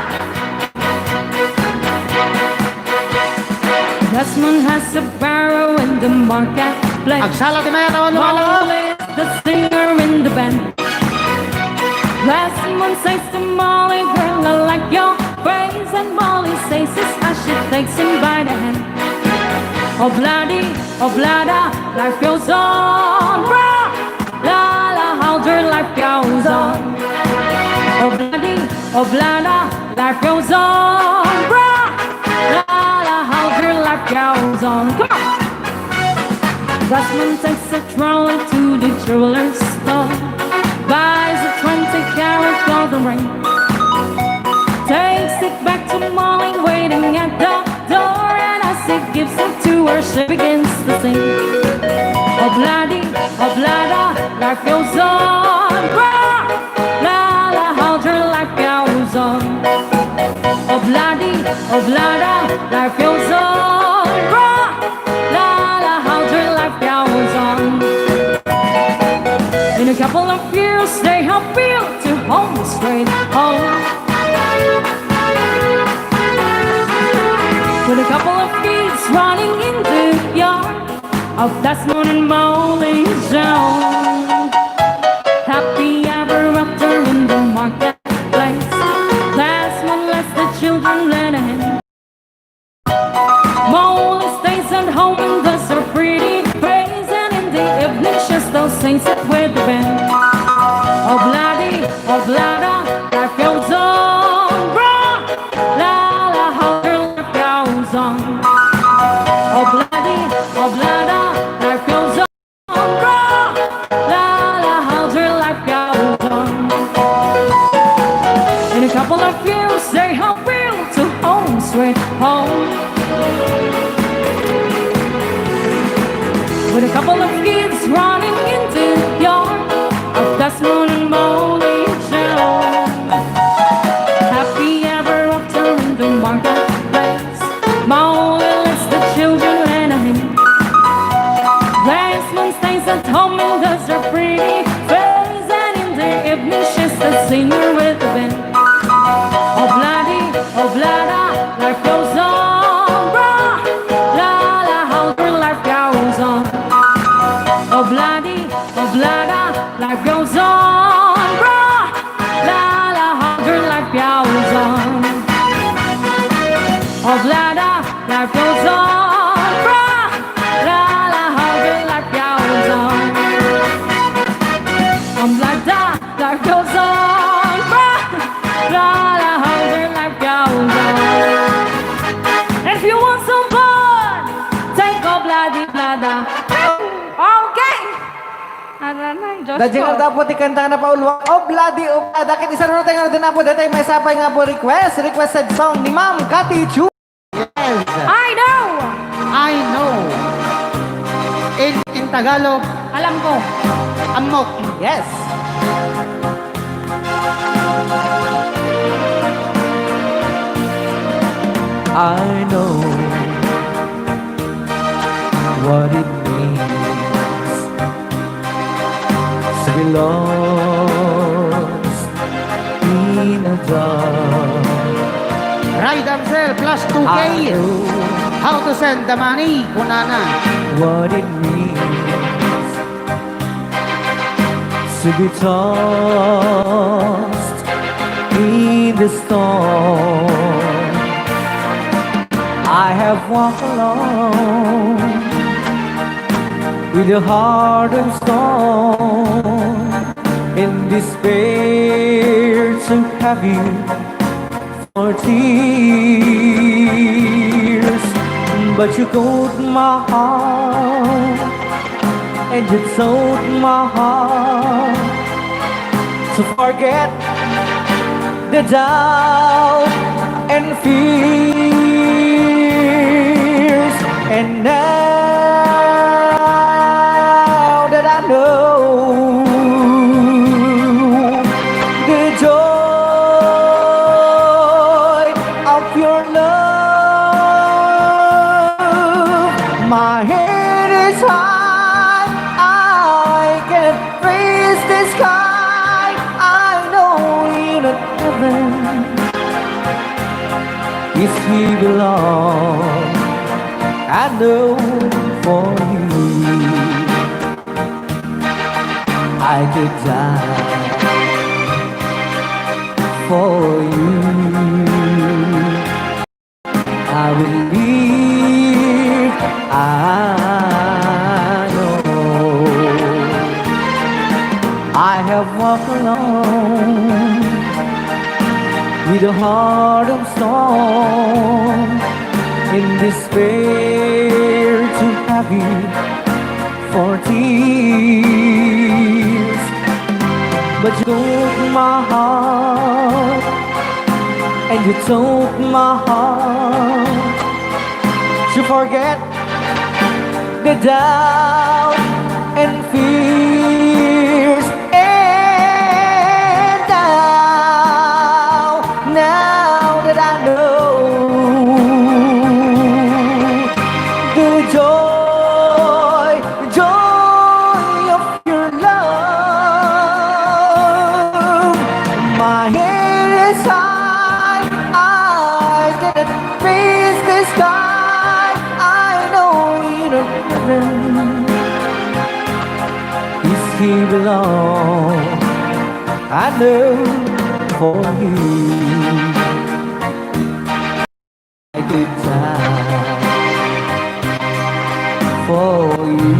Desmond has a barrow in the marketplace. Agsala ti mayat a lumalaw. Molly is the singer in the band. Desmond says to Molly, "Girl, I like your face." And Molly says this as she takes him by the hand. Obladi, oblada, life goes on, brah. La la, how your life goes on. Obladi, oblada, life goes on, brah. La la, how your life goes on. Come on. Desmond takes a trolley to the jeweler's store, buys a twenty carat golden ring, takes it back to Molly waiting at the door, and as he gives it to her, she begins to sing. Obladi, oblada, life goes on. Brah! La la, how your life goes on. Obladi, oblada, life goes on. Brah! La la, how your life goes on. In a couple of years, they have built a home, straight home. With a couple of kids running in the yard of Desmond and Molly Jones. Happy ever after in the marketplace. Desmond lets the children learn him. Molly stays at home and does her pretty face, and in the evening she still sings it with the band. Obladi, oblada, life goes on, brah. La la, how your life goes on. Obladi, oblada, life goes on, brah. La la, how your life goes on. In a couple of years, they have built a home, sweet home. With a couple of kids running in the yard of Desmond and Molly Jones. Happy ever after in the marketplace. Molly lets the children learn him. Desmond stays at home and does her pretty face, and in the evening she's the singer Oblada, life goes on. Bra, la, la, how the life goes on. Oblada, life goes on. Bra, la, la, how the life goes on. If you want some fun, take Obladi Oblada. Okay. Aranay, Diyos Dadya ko. Nga dapat ikanta na pa ulwa. Obladi Oblada. Ket isaruro tayo nga din na po. Dito may sapay nga po request. Requested song ni Ma'am Cathy Chu. Yes. I know! I know. In, in Tagalog, Alam ko. Ammok. Yes. I know what it means to be lost in the dark. Right, damsel, plus two K. How to send the money? Kunana. What it means to be tossed in the storm. I have walked alone with a heart of stone, and despair so heavy for tears. But you caught my heart, and you told my heart to forget the doubt and fears. And now that I know the joy of your love, my head is high, I can face the sky. I know in heaven is he belong. I know for you I could die for you. I will live, I know. I have walked alone with a heart of stone, in despair to have you for tears. But you took my heart, and you took my heart to forget the doubt and fears. And now, now that I know the joy, joy of your love, my head is high, I cannot face the sky. I know in heaven is he belong. I know for you I could die for you.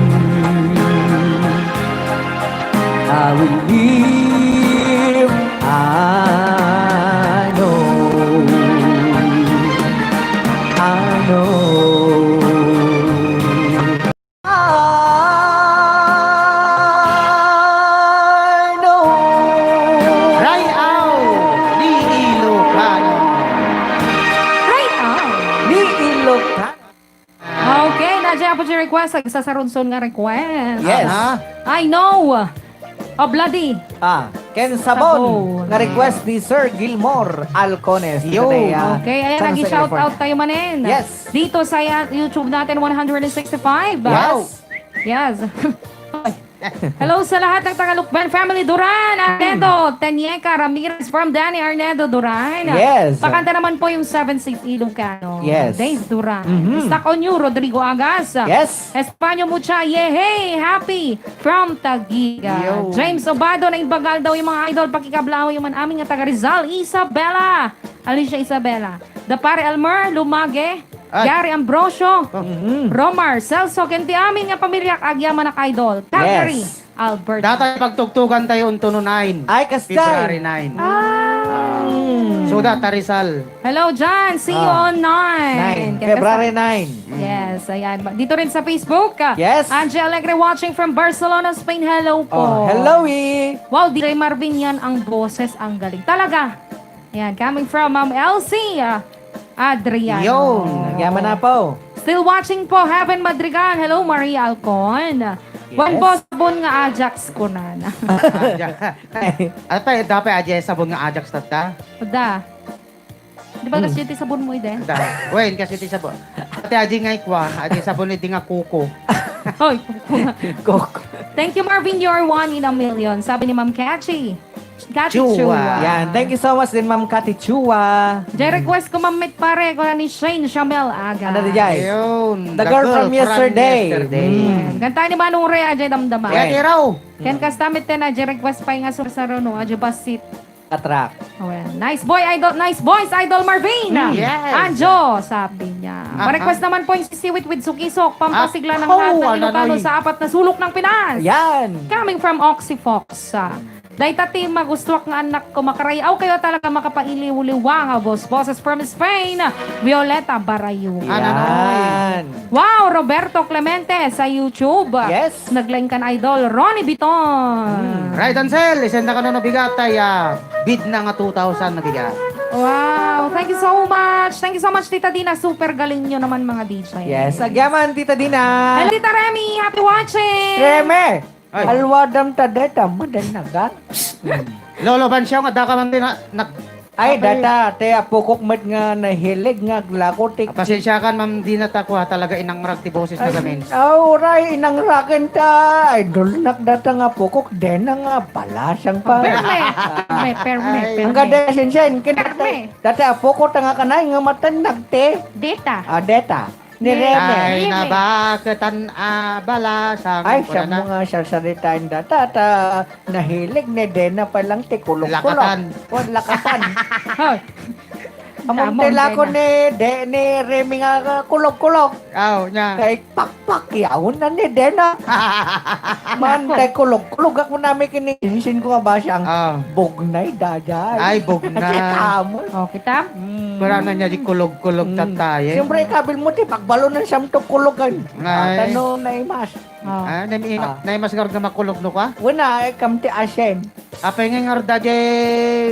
I will live, I know, I know. I know. Rayaw ni Ilocano. Rayaw ni Ilocano. Okay, nadya po si request, agsasarunson nga request. Yes. Aha. I know. Obladi. Ah, Ken Sabon, Sabon. Nga request ni Sir Gilmore Alcones. Yo. Today, ah, Okay, ayan, nag-shout out tayo manen. Yes. Dito sa ya-, YouTube natin, one hundred sixty-five. Wow. Yes. Yes. Hello sa lahat ng taga Lucban family. Duran, Anedo, Tenieka, Ramirez from Danny Arnedo, Duran. Yes. Pakanta naman po yung Seven Seas Ilocano. Yes. Dave Duran. Mhm. Stock on you, Rodrigo Agas. Yes. Espanyo Mucha, yehey! Happy from Taguig. Yo. James Obado, naimbagal daw yung mga idol, pakikablaw yung man amin nga taga Rizal, Isabela. Alicia Isabela. Da Pare Elmer Lumage, Ay. Gary Ambrosio, Oh. Mhm. Romar, Celso, ken ti amin nga pamiliak, agyamanak, idol. Calgary, Yes. Alberta. Data pagtugtugan tayo unto no nine. Ay, kastay. February nine. Ah. So, data Rizal. Hello, John. See you Ah. on nine. Nine. Kaya February sa- nine. Yes, ayan. Dito rin sa Facebook, ah, Yes. Angie Alegre watching from Barcelona, Spain. Hello po. Oh, hello, eh. Wow, D J Marvin, yan ang boses. Ang galing. Talaga. Ayan, coming from Ma'am Elsie, ah, Adriano. Yun. Nagyaman na po. Still watching po, Heaven Madrigal. Hello, Maria Alcon. Yes. Wen po, sabon nga Ajax, kunana. Ajax. Ano pa, dapat Ajax, sabon nga Ajax, tata? Da. Di ba, Hmm. kasi ti sabon mo, ide? Da. Wen, kasi ti sabon. Ate Aji nga ikwa, Aji sabon, di nga kuko. Hoy, kuko. Kuko. Thank you, Marvin. You're one in a million. Sabi ni Ma'am Catchy. Catchy Chua. Chua. Yan. Thank you so much din, Ma'am Cathy Chua. Jay request ko, Ma'am Met Pare, ko ni Shane Chamel Aga. Ano di, Jay? Ayun. The The girl girl from from yesterday. yesterday. Mm. Kanta ni Manong Ray, Ajay Damdama. Kaya Right. iraw. Ken kasta met ten, Ajay request pay nga sursaro, no? Ajay Basit. Atrak. Well, nice boy, idol. Nice boys, Idol Marvin. Mm. Yes. Anjo, sabi niya. Aha. Pa-request naman po yung sisiwit with sukisok, pampasigla ng Ah, oh, hangin Ilocano ano, sa apat na sulok ng Pinas. Yan. Coming from Oxy Fox, ah, dayta ti magustuak nga anak ko, makarayaw kayo talaga, makapailiw-liwa nga boss. Boses from Spain, Violeta Barayuga. Yan. Wow, Roberto Clemente sa YouTube. Yes. Naglaing kan idol, Ronnie Biton. Hmm. Right, Ansel, isenda kano no bigat ay, ah, bid na nga two thousand na bigat. Wow, thank you so much. Thank you so much, Tita Dina. Super galing nyo naman, mga D J. Yes, agyaman, Tita Dina. Hello, Tita Remy. Happy watching. Remy! Ay. Alwadam ta deta, madan naga. Lolo Bansyaw, nga daka man din na, nag-, Ay, Apay. Data, te, apokok met nga nahilig nga aglako ti Ah, pasensya ka, Ma'am Dina, ta kua talaga inangrag ti boses na Ay, gamin. Ah, uray, inangragen ta. Idol nak data nga apokok, dena nga balasang pa. Perme, perme, perme, Ay. Perme. Ang gada, sensen, kin-, Perme. Dati apokok ta nga kanay nga matan nagte. Deta. Ah, deta. Ni Rene. Ay, Rene. Nabaketan a balasang Ay, siya purana. Mo nga sarsarita inda. Tata, nahilig ni Dena pa lang ti kulog-kulog. Lakatan. O, lakatan. Hoy. Among Damon, te lako Dena. Ni De-, ni Remy nga kulog-kulog. Aw, nya. Kay pakpak, yaon na ni Dena. Man, Nako. Tay kulog-kulog ako nami kini. Isin ko nga basang. Ah. Bugnay, dayay. Ay, bugnay. Kasi tamo. O, kita? Mm. Para na niya di kulog-kulog Mm. tatayen. Siyempre, ikabil mo, ti pagbalo ng siyam to kulogan. Ay. Ah, tano na imas. Oh. Ah, naim-, Ah. Naimas nga rod nga makulog no ka? Wala, eh, kam ti asin. Apay nga nga rod da di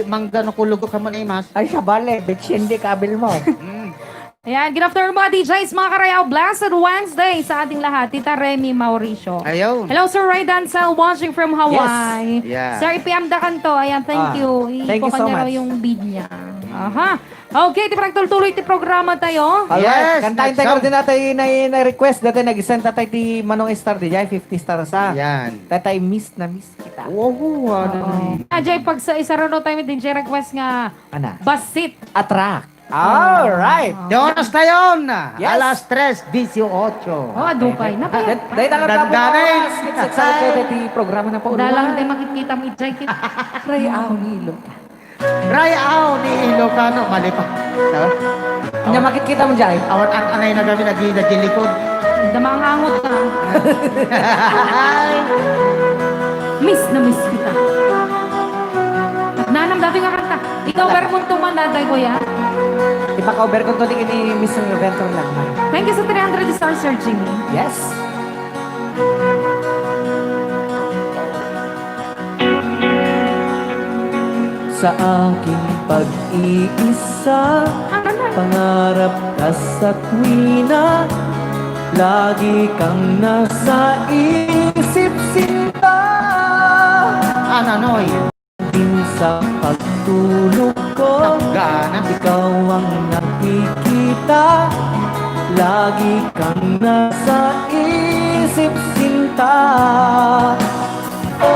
mangga no kulog ka mo naimas? Ay, sabale, bitsin di kabil mo. Mm. Ayan, good afternoon, mga D Js, mga karayaw. Blessed Wednesday sa ating lahat. Tita Remy Mauricio. Ayaw. Hello, Sir Ray Dancel, watching from Hawaii. Yes. Yeah. Sir, ipiam da kanto. Ayan, thank Ah, you. Thank you Iipukan so niya raw much. Yung bead niya. Aha. Okay, ti panagtultuloy ti programa tayo. Alright, Yes, kantahin tayo next song. Din natin na, na request dati nag-send tatay ti Manong Star di jay, fifty star sa. Yan. Tatay, miss na miss kita. Wow, ano Oo. Ni? Ajay, pag sa isa ron tayo, din siya request nga Ana. Basit. Atrak. Alright. Di oras na yun. Yes. Alas tres dieciocho. Oh, adupay. Napay- Dahil talaga po Dandanin. Oras. It's excited ti programa na po. Dalang di makikita mo, Ijay, kit-, Ray Aw ni Ilocano. Ray Aw ni Ilocano, mali pa. Tama? Anya makikita mo, Jai? Awan ang anay na gamin, nag-, naglikod. Damangangot na. Miss na miss kita. Nanam dati nga kanta. Ikaw, Bermon, tuman, daday ko yan. Ipaka-over ko to, di ini Mister Ventor lang, man. Thank you sa three hundred star, Sir Jimmy. Yes. Sa aking pag-iisa, pangarap ka sa tuwina, lagi kang nasa isip, sinta. Ananoy? Din sa pagtulog ko, Nagana. Ikaw ang nakikita, lagi kang nasa isip, sinta. O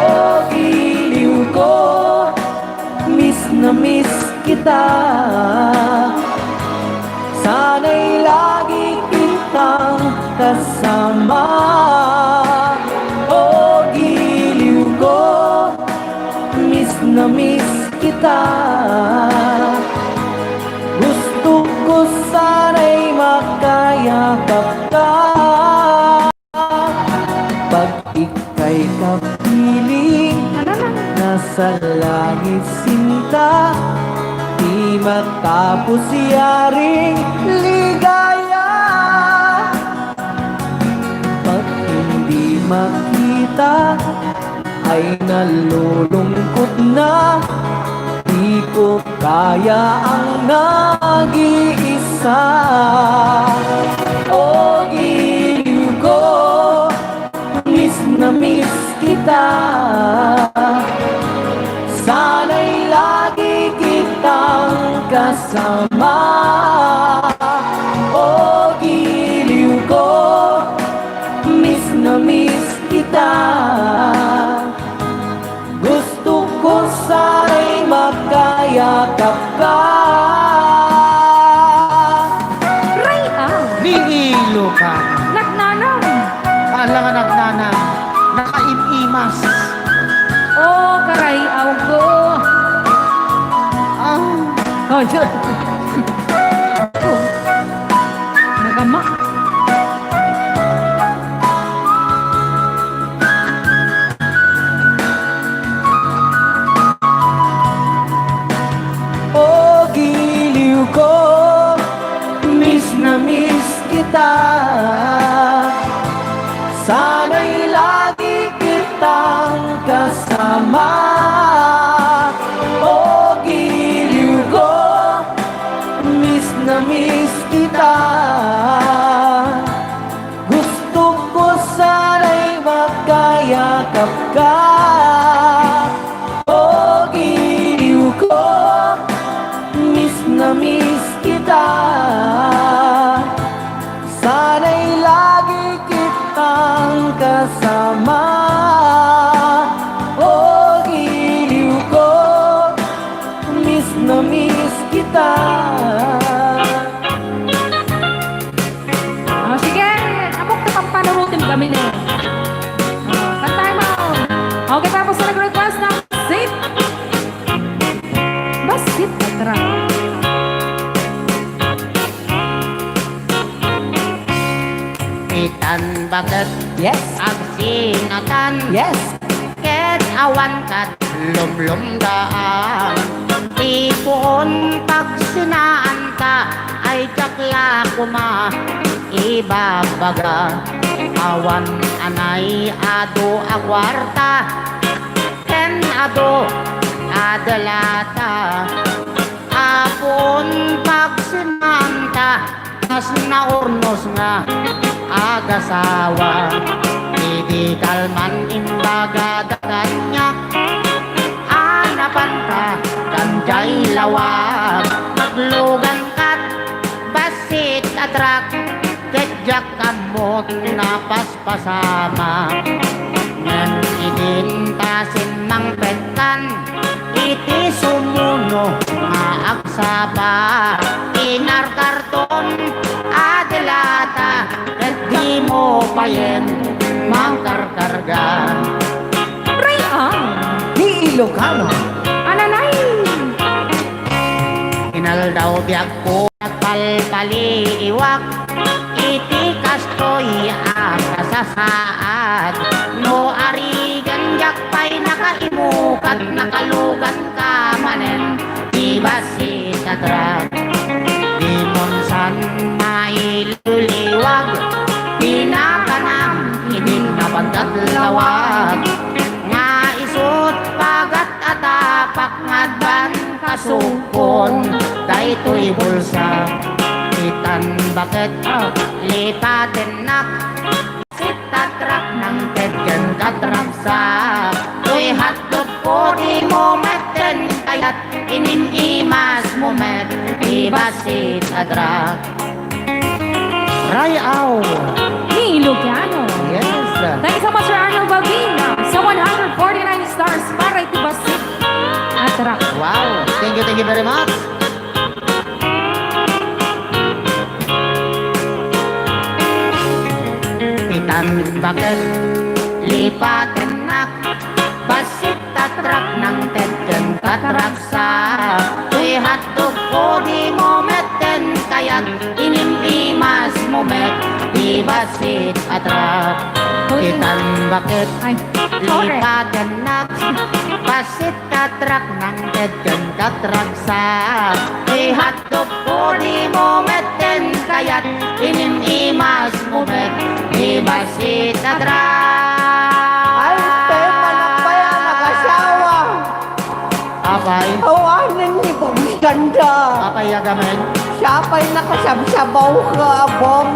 giliw ko, miss na miss kita. Sana'y lagi kitang kasama. O giliw ko, miss na miss kita. Gusto ko sinta, di matapos yaring ligaya. Pag hindi makita, ay nalulungkot na. Di ko kaya ang nag-iisa. O giliw ko, miss na miss kita. Sana'y lagi kitang kasama. O giliw ko, miss na miss kita. Gusto ko sana'y makayakap ka. Ray, ah. Ni Ilocano. Nagnanam. Kala nga nagnanam. Nakaimimas. Oh, karay-aw ko. Ah. Oh, yun. Nagama. O giliw ko, miss na miss kita. Sana'y lagi kitang kasama. O giliw ko, miss na miss kita. Gusto ko sana'y makayakap ka. O giliw ko, miss na miss kita. Sana'y lagi kitang kasama. O giliw ko, miss na miss kita. Ah, sige, amok ta pampanurotem kami ni. Ah, kantaen mo. Okay, tapos na nag-request na Bassit. Bassit, Atrak. Itan baket. Yes. Agsinatan. Yes. Ket awan kat lumlumdaan. Ti puon pagsinaanta ay diak la koma ibabaga. Awan anay adu a kuarta ken adu a delata. Apo, pagsinaanta, kas naurnos nga agasawa. Idi kalman imbagada kaniak a napanta kan jay lawag. Naglugan kat bassit, Atrak, ket diak ammot napaspasama. Ngem idinta simmangpetkan iti sumuno nga agsapa, inarkarton a delata, ket dimo payen mangkarkarga. Ray-an. Di Ilocano. Ananay. Inaldaw biagko, nagpalpaliiwak iti kastoy a kasasaad. No arigan diak pay nakaimukan, nakalugan ka manen ti bassit, Atrak. Dimon san mailuliwag ti nakanam idi napan kat lawag. Nga isut' pagat a tapak nga addan kasukon daytoy bulsa. Itan baket lipatennak, bassit, Atrak, nangted ken katragsak. Toy hotdog ko, dimo metten kayat, inim-imas mo met ti bassit, Atrak. Ray-aw. Ni Ilocano. Yes. Thank you so much, Sir Arnold Balbina, sa one hundred forty-nine stars para iti bassit, Atrak. Wow. Thank you, thank you very much. Itan baket lipatennak, bassit, Atrak, nangted ken katragsak. Toy hotdog ko, dimo metten kayat, inim-imas mo met ti bassit, Atrak. Toy. Itan baket. Ay. Correct. Lipatennak, bassit katrak, nangted ken katragsak. Ihatdok ko dimo metten kayat, inim-imas mo met, ni bassit katrak. Ay, te, manakbay ang nakasawa. Apay? Awanen ni Bong Ganda. Apay, agamen? Siya pa'y nakasabsabaw ka, abong.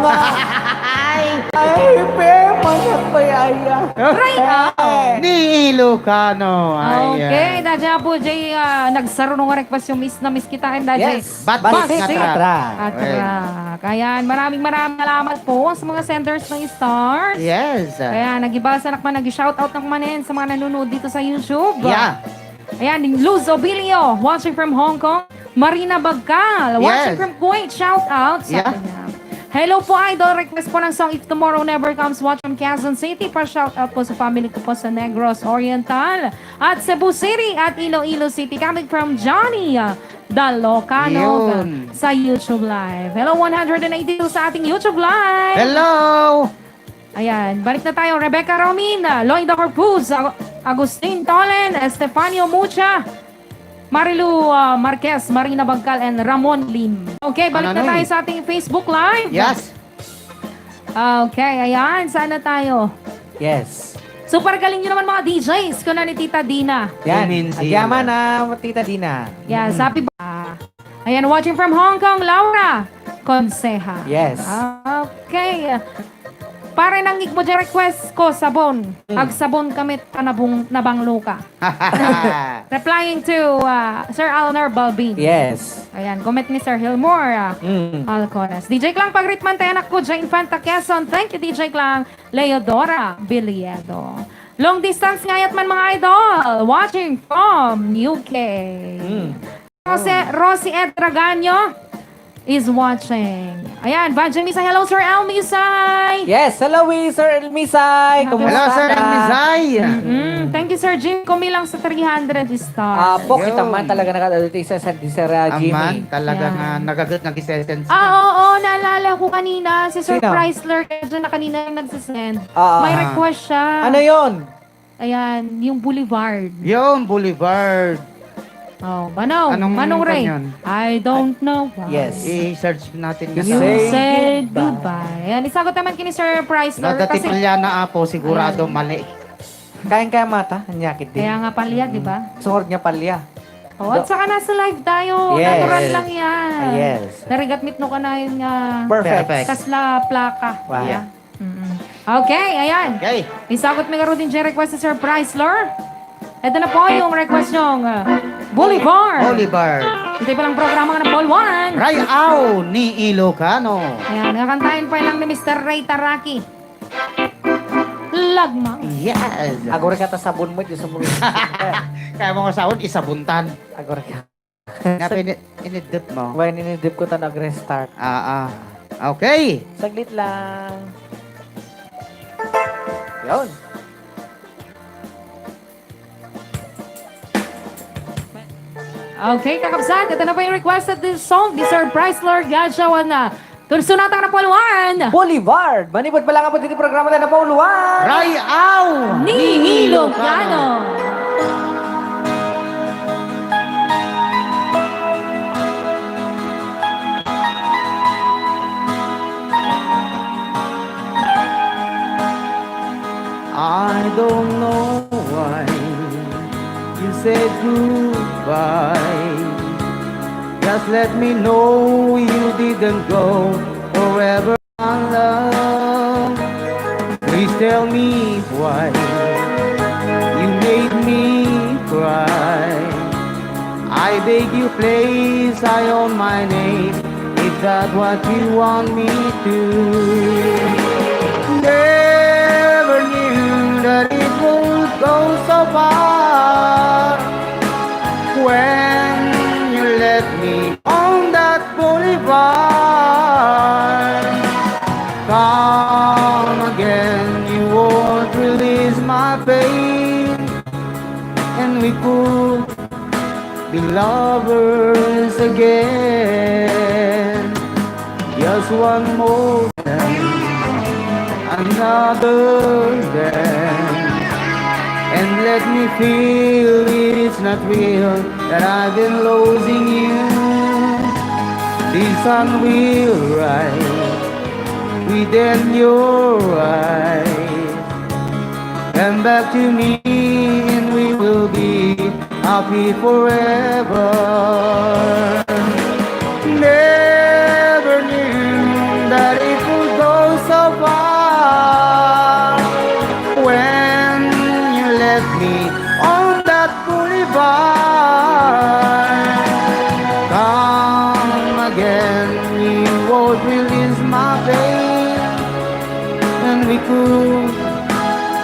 Ay. Ay, pe, manakbay aya. Right on. Ni Ilocano. Ay, Okay, ay. Dadya po, Jay, ah, nagsarunong nga request yung miss na miss kita, and Dadya. Yes. Bat-bat Bat-bat nga nga track. Track. At Okay. track. Ayan, maraming maraming salamat po sa mga senders ng stars. Yes. Kaya nagibasa na man, nag-shoutout na man sa mga nanonood dito sa YouTube. Yeah. Ayan, Luz Obilio, watching from Hong Kong. Marina Bagcal, watching Yes. from Kuwait. Shout out, sabi Yeah. niya. Hello po, idol. Request po ng song If Tomorrow Never Comes, watch from Quezon City. Pa-shout out po sa family ko po sa Negros Oriental at Cebu City at Iloilo City. Coming from Johnny, uh, Dalocano Yun. sa YouTube Live. Hello, one hundred and eighty-two sa ating YouTube Live. Hello! Ayan, balik na tayo. Rebecca Romina, Loida Corpuz, Ag-, Agustin Tolen, Estefanio Mucha, Marilu, ah, Marquez, Marina Bagcal, and Ramon Lim. Okay, balik Ano na na tayo eh? sa ating Facebook Live. Yes. Okay, ayan. Saan na tayo? Yes. Super galing nyo naman, mga D Js, kuna ni Tita Dina. Yan. Amen, Agyaman Tita. na, Tita Dina. Yan, Mm. sabi ba? Ayan, watching from Hong Kong, Laura Conseja. Yes. Okay. Pare, nangig mo dyan request ko, sabon. Mm. Agsabon kami, panabong, nabanglo ka. Replying to, uh, Sir Alner Balbin. Yes. Ayan, comment ni Sir Hilmore, uh, Mm. Alcones. D J Klang, pag-greet man tayo, anak ko, Jane Fanta Quezon. Thank you, D J Klang. Leodora Biliedo. Long distance ngayat man, mga idol. Watching from U K. Mm. Jose, Rosie Ed Tragaño is watching. Ayan, Van Jemisa, hello, Sir Elmisay! Yes, hello, eh, Sir Elmisay. Hello, Kumusta Sir ka? Elmisay. Mm-mm. Thank you, Sir Jim Kumilang sa three hundred stars. Apo, kita Yun. man talaga nakadaliti sa San Sir, ah, Jimmy. Aman, talaga Yan. nga nagagat nga gisesend Ah, siya. oo, naalala ko kanina, si Sir Sino? Chrysler, kaya dyan na kanina yung nagsisend. Ah, May ah. request siya. Ano yon? Ayan, yung Boulevard. Yung Boulevard. Oh, Manong, Anong Manong Ray. kanya? I don't know why. Yes. I-search natin You nga sa say said goodbye. goodbye. Ayan, isagot naman kini Sir Price. Nadati Kasi pala na apo, sigurado Ayan. mali. Kayang-kaya mata, ang yakit din. Kaya nga palya, di ba? Mm. Suhor niya palya. Oh, at Do- saka nasa live tayo. Yes. Natural lang yan. Ah, yes. Narigat mitno ka na yun nga. Perfect. Perfect. Kasla plaka. Wow. Yeah. Mm-mm. Okay, ayan. Okay. Isagot mi ngarud din dyan request ni Sir Price, Lord. Ito na po yung request yung, uh, Boulevard. Boulevard. Ito palang programa nga ng Paul Juan. Rayaw ni Ilocano. Ayan, nakantahin pa lang ni Mister Ray Taraki. Lagma. Yes. Agora ka ta sabon mo, Diyos mo. Kaya mo nga sabon, isabuntan. Agora ka. Nga Sag- pini-, inidip mo. When inidip ko ta nag-restart. Ah, ah. Okay. Saglit lang. Yun. Okay, kakabsat, ito na po yung requested this song, the surprise Lord God Shawana. Tursunata na po luan. Boulevard. Manipod pa lang po dito programa tayo na Pauluan. Rayaw Ni Ilocano. I don't know why you said goodbye. Just let me know you didn't go forever, my love. Please tell me why you made me cry. I beg you, please, I own my name. Is that what you want me to? Never knew that it would go so far when you left me on that boulevard. Come again, you won't release my pain, and we could be lovers again. Just one more day, another day. And let me feel it is not real that I've been losing you. The sun will rise within your eyes. Come back to me and we will be happy forever. Never knew that it would go so far when you left me on that boulevard. Come again, you won't release my pain, and we could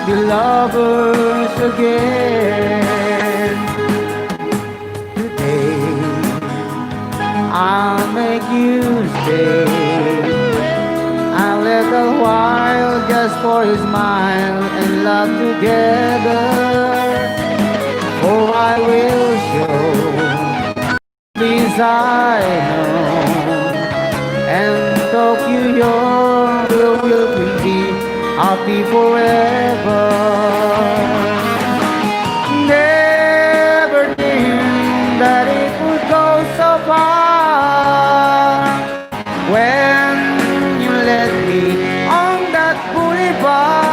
be lovers again. Today, I'll make you stay a little while just for a smile and love together. For I will show, please, I know, and talk you your will will be happy forever. Never knew that it would go so far when you left me on that boulevard.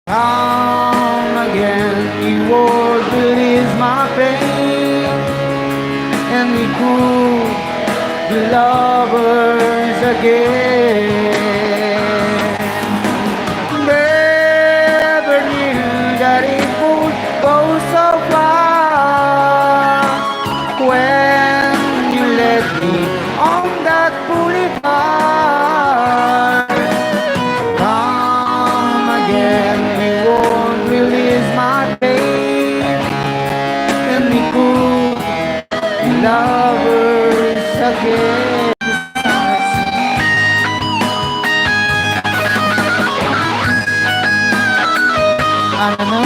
Come again, it would release my pain, and we could be lovers again. Never knew that it would go so far when you left me on that boulevard. Come again, it won't release my pain, and we could be lovers again. Ano na?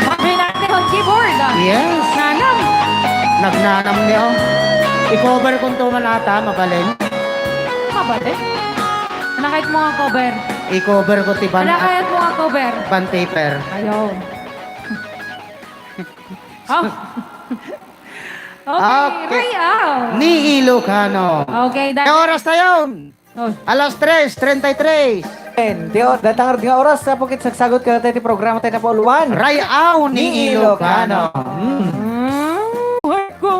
Happy natin on keyboard. Yes. Nanam. Nagnanam ni, oh. I-cover ko to man ata, mabalin. Mabalin? Nakait mo nga cover. I-cover ko ti ban-, Nakait mo nga cover. Band paper. Ayaw. Oh. Okay, Okay. Rayaw. Ni Ilocano. Okay, dahil Kay oras tayo. Oh. Alas tres treinta y tres. Ken, ti o-, datang nga oras, sa pukit sagsagot ka tayo ti programa tayo na pauluan. Rayaw ni Ni Ilocano. Ilocano. Mm. Mm, heart ko.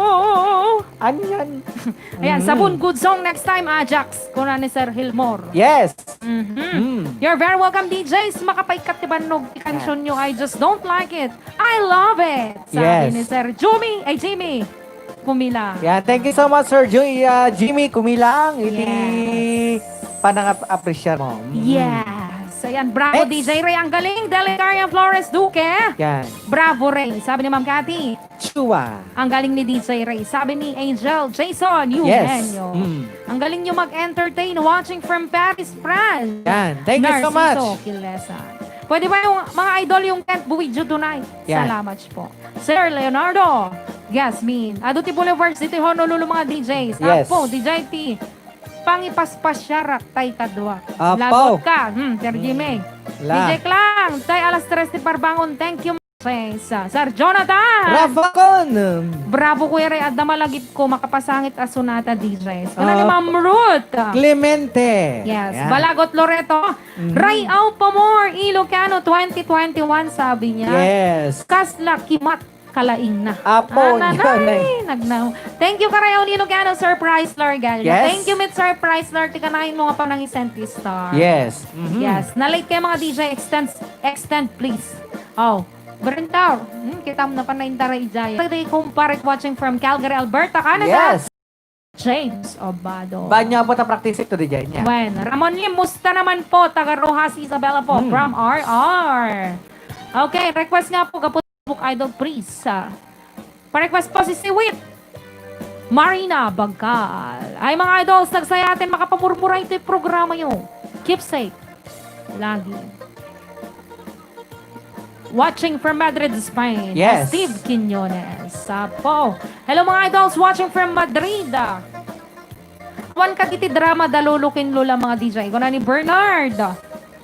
Ano yan? Ayan, Mm. Sabon, good song next time, Ajax. Kuna ni Sir Hilmor. Yes. Mhm. Mm. You're very welcome, D Js. Makapaikat ti bannog ti kansion Yes. nyo. I just don't like it. I love it. Sabi Yes. ni Sir Jumi, ay, Jimmy. Kumila. Yeah, thank you so much, Sir Ju-, uh, Jimmy Kumilang, iti Yes. panangap-, appreciate mo. Mm. Yes. Ayan, bravo, Next. D J Ray. Ang galing. Delicaria Flores Duque. Yan. Bravo, Ray. Sabi ni Ma'am Cathy. Chua. Ang galing ni D J Ray. Sabi ni Angel Jason Yes. Eugenio. Mm. Ang galing nyo mag-entertain. Watching from Paris, France. Yan. Thank you so Narciso much. Quilesa. Pwede ba yung mga idol yung Kent Buidyo tonight? Yan. Salamat po. Sir Leonardo Gasmin. Adu ti Boulevards ditoy Honolulu, mga D Js. Yes. Apo, D J T. Pangipaspasyara tay kadua. Apo. Lagot ka. Hmm, Sir Jimmy. Mm. La. D J Klang, tay alas tres ti parbangon. Thank you, Jess. Sir Jonathan. Rafa Con. Bravo, Kuya Ray. Adda malagip ko. Makapasangit a sonata, D Js. Kuna ni Ah, Ma'am Ruth. Clemente. Yes. Yan. Balagot Loreto. Mhm. Rayaw pa more, Ilocano twenty twenty-one, sabi niya. Yes. Kasla kimat kalaing na. Apo, Ananay, yun, eh. nagna-, Thank you, Karayaw ni Ilocano, Sir Price Largalia. Yes. Thank you, Mister Price Lar, ti kanayon mo nga panangisend ti star. Yes. Mhm. Yes. Na-late kayo, mga D J. Extend, extend, please. Oh. Brintar. Hmm, kita mo na pa na intara ijay. Today, kumpare, watching from Calgary, Alberta, Canada. Yes. James Obado. Banyo po ta practice ito, D J niya. Bueno, Ramon Lim, musta naman po? Taga Roxas, Isabela po, Hmm. from R R. Okay, request nga po, gapu-, book idol, please. Ah, pa-request po si Siwit. Marina Bagkal. Ay, mga idols, nagsaya atin makapamurmura iti programayo. Keep safe. Lagi. Watching from Madrid, Spain. Yes. Steve Quiñones. Apo. Hello, mga idols, watching from Madrid. Awan kadagiti drama da Lolo ken Lola, mga D J. Kuna ni Bernard.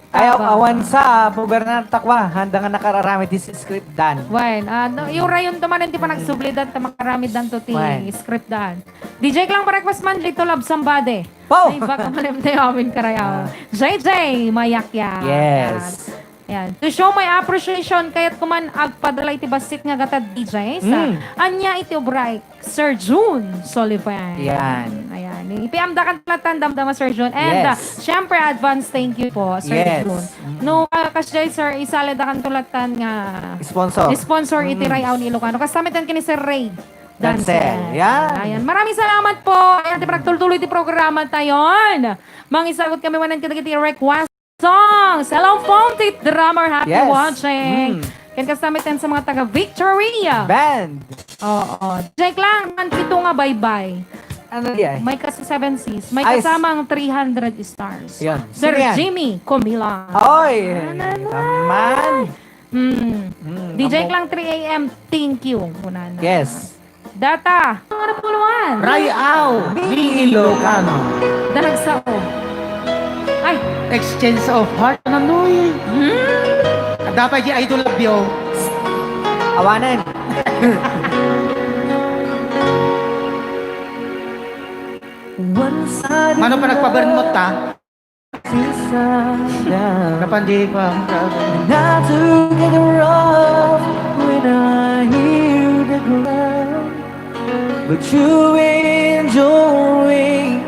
Ay, aw-, Aba. Awan sa, Apo Bernard, takwa. Handa nga nakararamid ti script dan. Wen, ah, no, iurayon to manen ti panagsublidan ta makaramid dan to ti Wen. Script dan. D J Clang Breakfast Man, Little Love Somebody. Wow! Ay, baka manem tayo amin karayaw. Ah. J J, mayak yan. Yes. Yan. To show my appreciation, kayat kuman agpadala iti bassit nga gatad D Js. Mm. Ania iti ubray, Sir Jun Sullivan. Yan. Ayan. Ipiamdakan latan damdama, Sir Jun. And, Yes. uh, syempre, advance thank you po, Sir Yes. Jun. Mm. No, uh, kasjay, sir, isalidakan to latan nga Sponsor. Sponsor iti Mm. Rayaw ni Ilocano. Kastamit yan kini Sir Ray Dancel. Dancel. Yan. Ayan. Maraming salamat po. Ayan, ti panagtultuloy ti programa tayon. Mangisagot kami manen kadagiti request songs. Hello, Fontit Drummer. Happy Yes. watching. Mm. Ken kastamit yan sa mga taga Victoria. Band. Oo. Check lang, man pito nga baybay. Ano di ay? May kas-, Seven Seas. May Ay, s- kasamang three hundred stars. Yan. Sir Sino yan? Jimmy Comilan. Oy, Ano na? naman. Hmm. Hmm, D J among Clang three A M, thank you. Kuna na. Yes. Data. Mga napuluan. Rayaw ni Ilocano. Danagsao. Ay. Exchange of heart. Nanoy. Hmm? Dapat di I do love you. Awanen. Mano pa nagpabernmot ta? Napan di pa. Not to get rough when I hear the ground, but you enjoy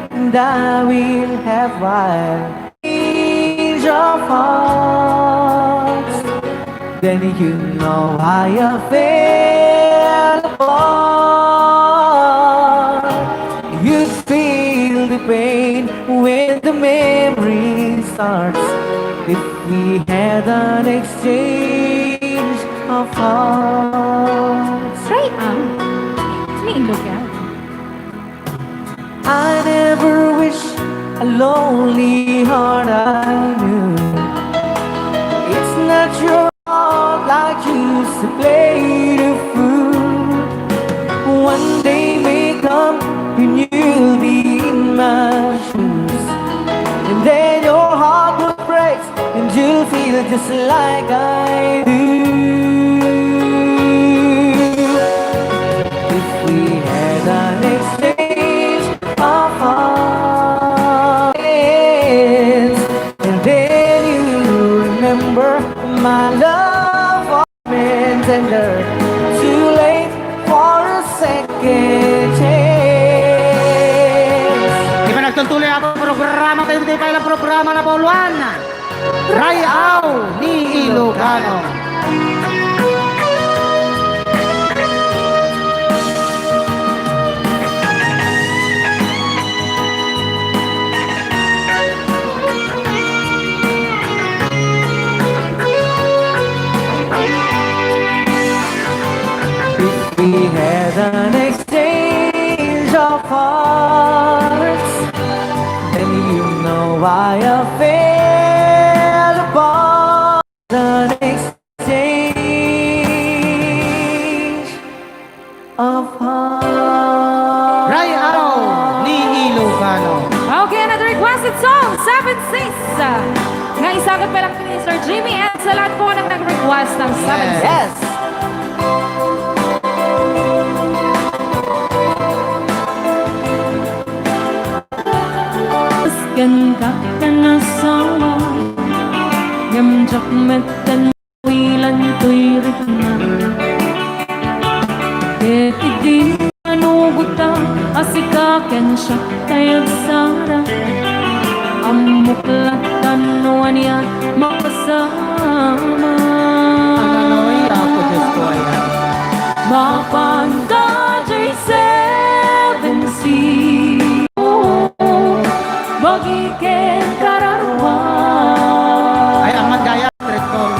and I will have wild change of hearts. Then you know why I fell apart. You feel the pain when the memory starts. If we had an exchange of hearts. Rayaw ni Ilocano. I never wish a lonely heart I knew. It's natural like you to play the fool. One day may come when you'll be in my shoes. And then your heart will break and you'll feel just like I do. If we had an exchange of hearts, and then you remember my love and tender, too late for a second chance. Di ba nagtuntuloy ang programa? Tayo, di ba, ilang programa na, Pauluan? Rayaw ni Ilocano. If we had an exchange of hearts, then you know why I fell apart. An exchange of hearts. Rayaw ni Ilocano. Okay, another requested song, Seven Seas. Nga isagot pa lang ni Sir Jimmy and sa lahat po ng nag-request ng Seven Seas. Yes. Ken kakanasawa, ngem diak met ken mawilantoy rikna. Ket idi nanugota a sika ken siak tay agsara, ammok lattan no ania makasama. Aganoy, Apo Dios ko, ayan. Mapanta jay Seven Seas. Bagi ken kararua. Ay, ang magaya, Tretton.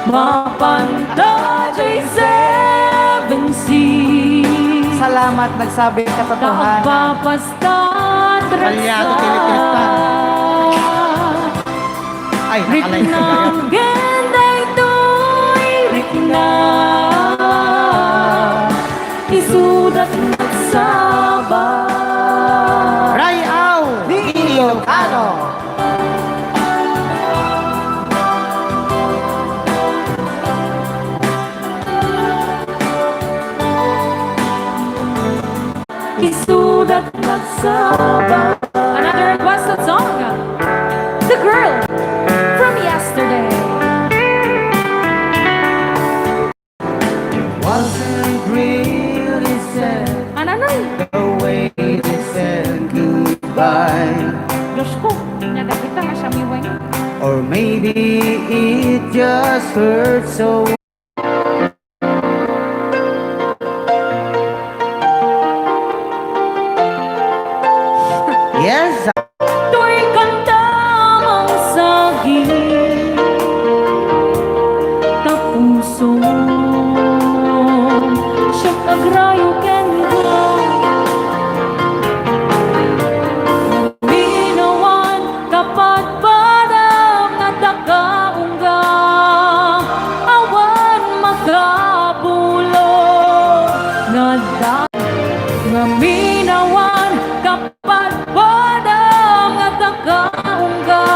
Mapanta jay Seven Seas. Sala Salamat, nagsabi ng katotohanan. Kaagpapastat. Palyado ti rikna. Ay, nakalay ka. Riknam ken daytoy rikna. Isudat nagsaba. Ray-aw ni Ilocano. Isudat nagsaba. Another requested song, The Girl from Yesterday. Wasn't really sad. Ananay? The way they said goodbye. Diyos ko, nadagita nga siya miwen. Or maybe it just hurt so. Yes. Toy kanta mang saging ta pusom, siak agrayo kenka. Minawan kapadpadam nga dakaungga, awan makabulo nga da-, nga minawan kapadpadam nga dakaungga,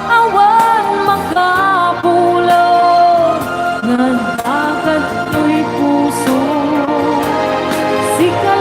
awan makabulo nga dakan toy puso. Sika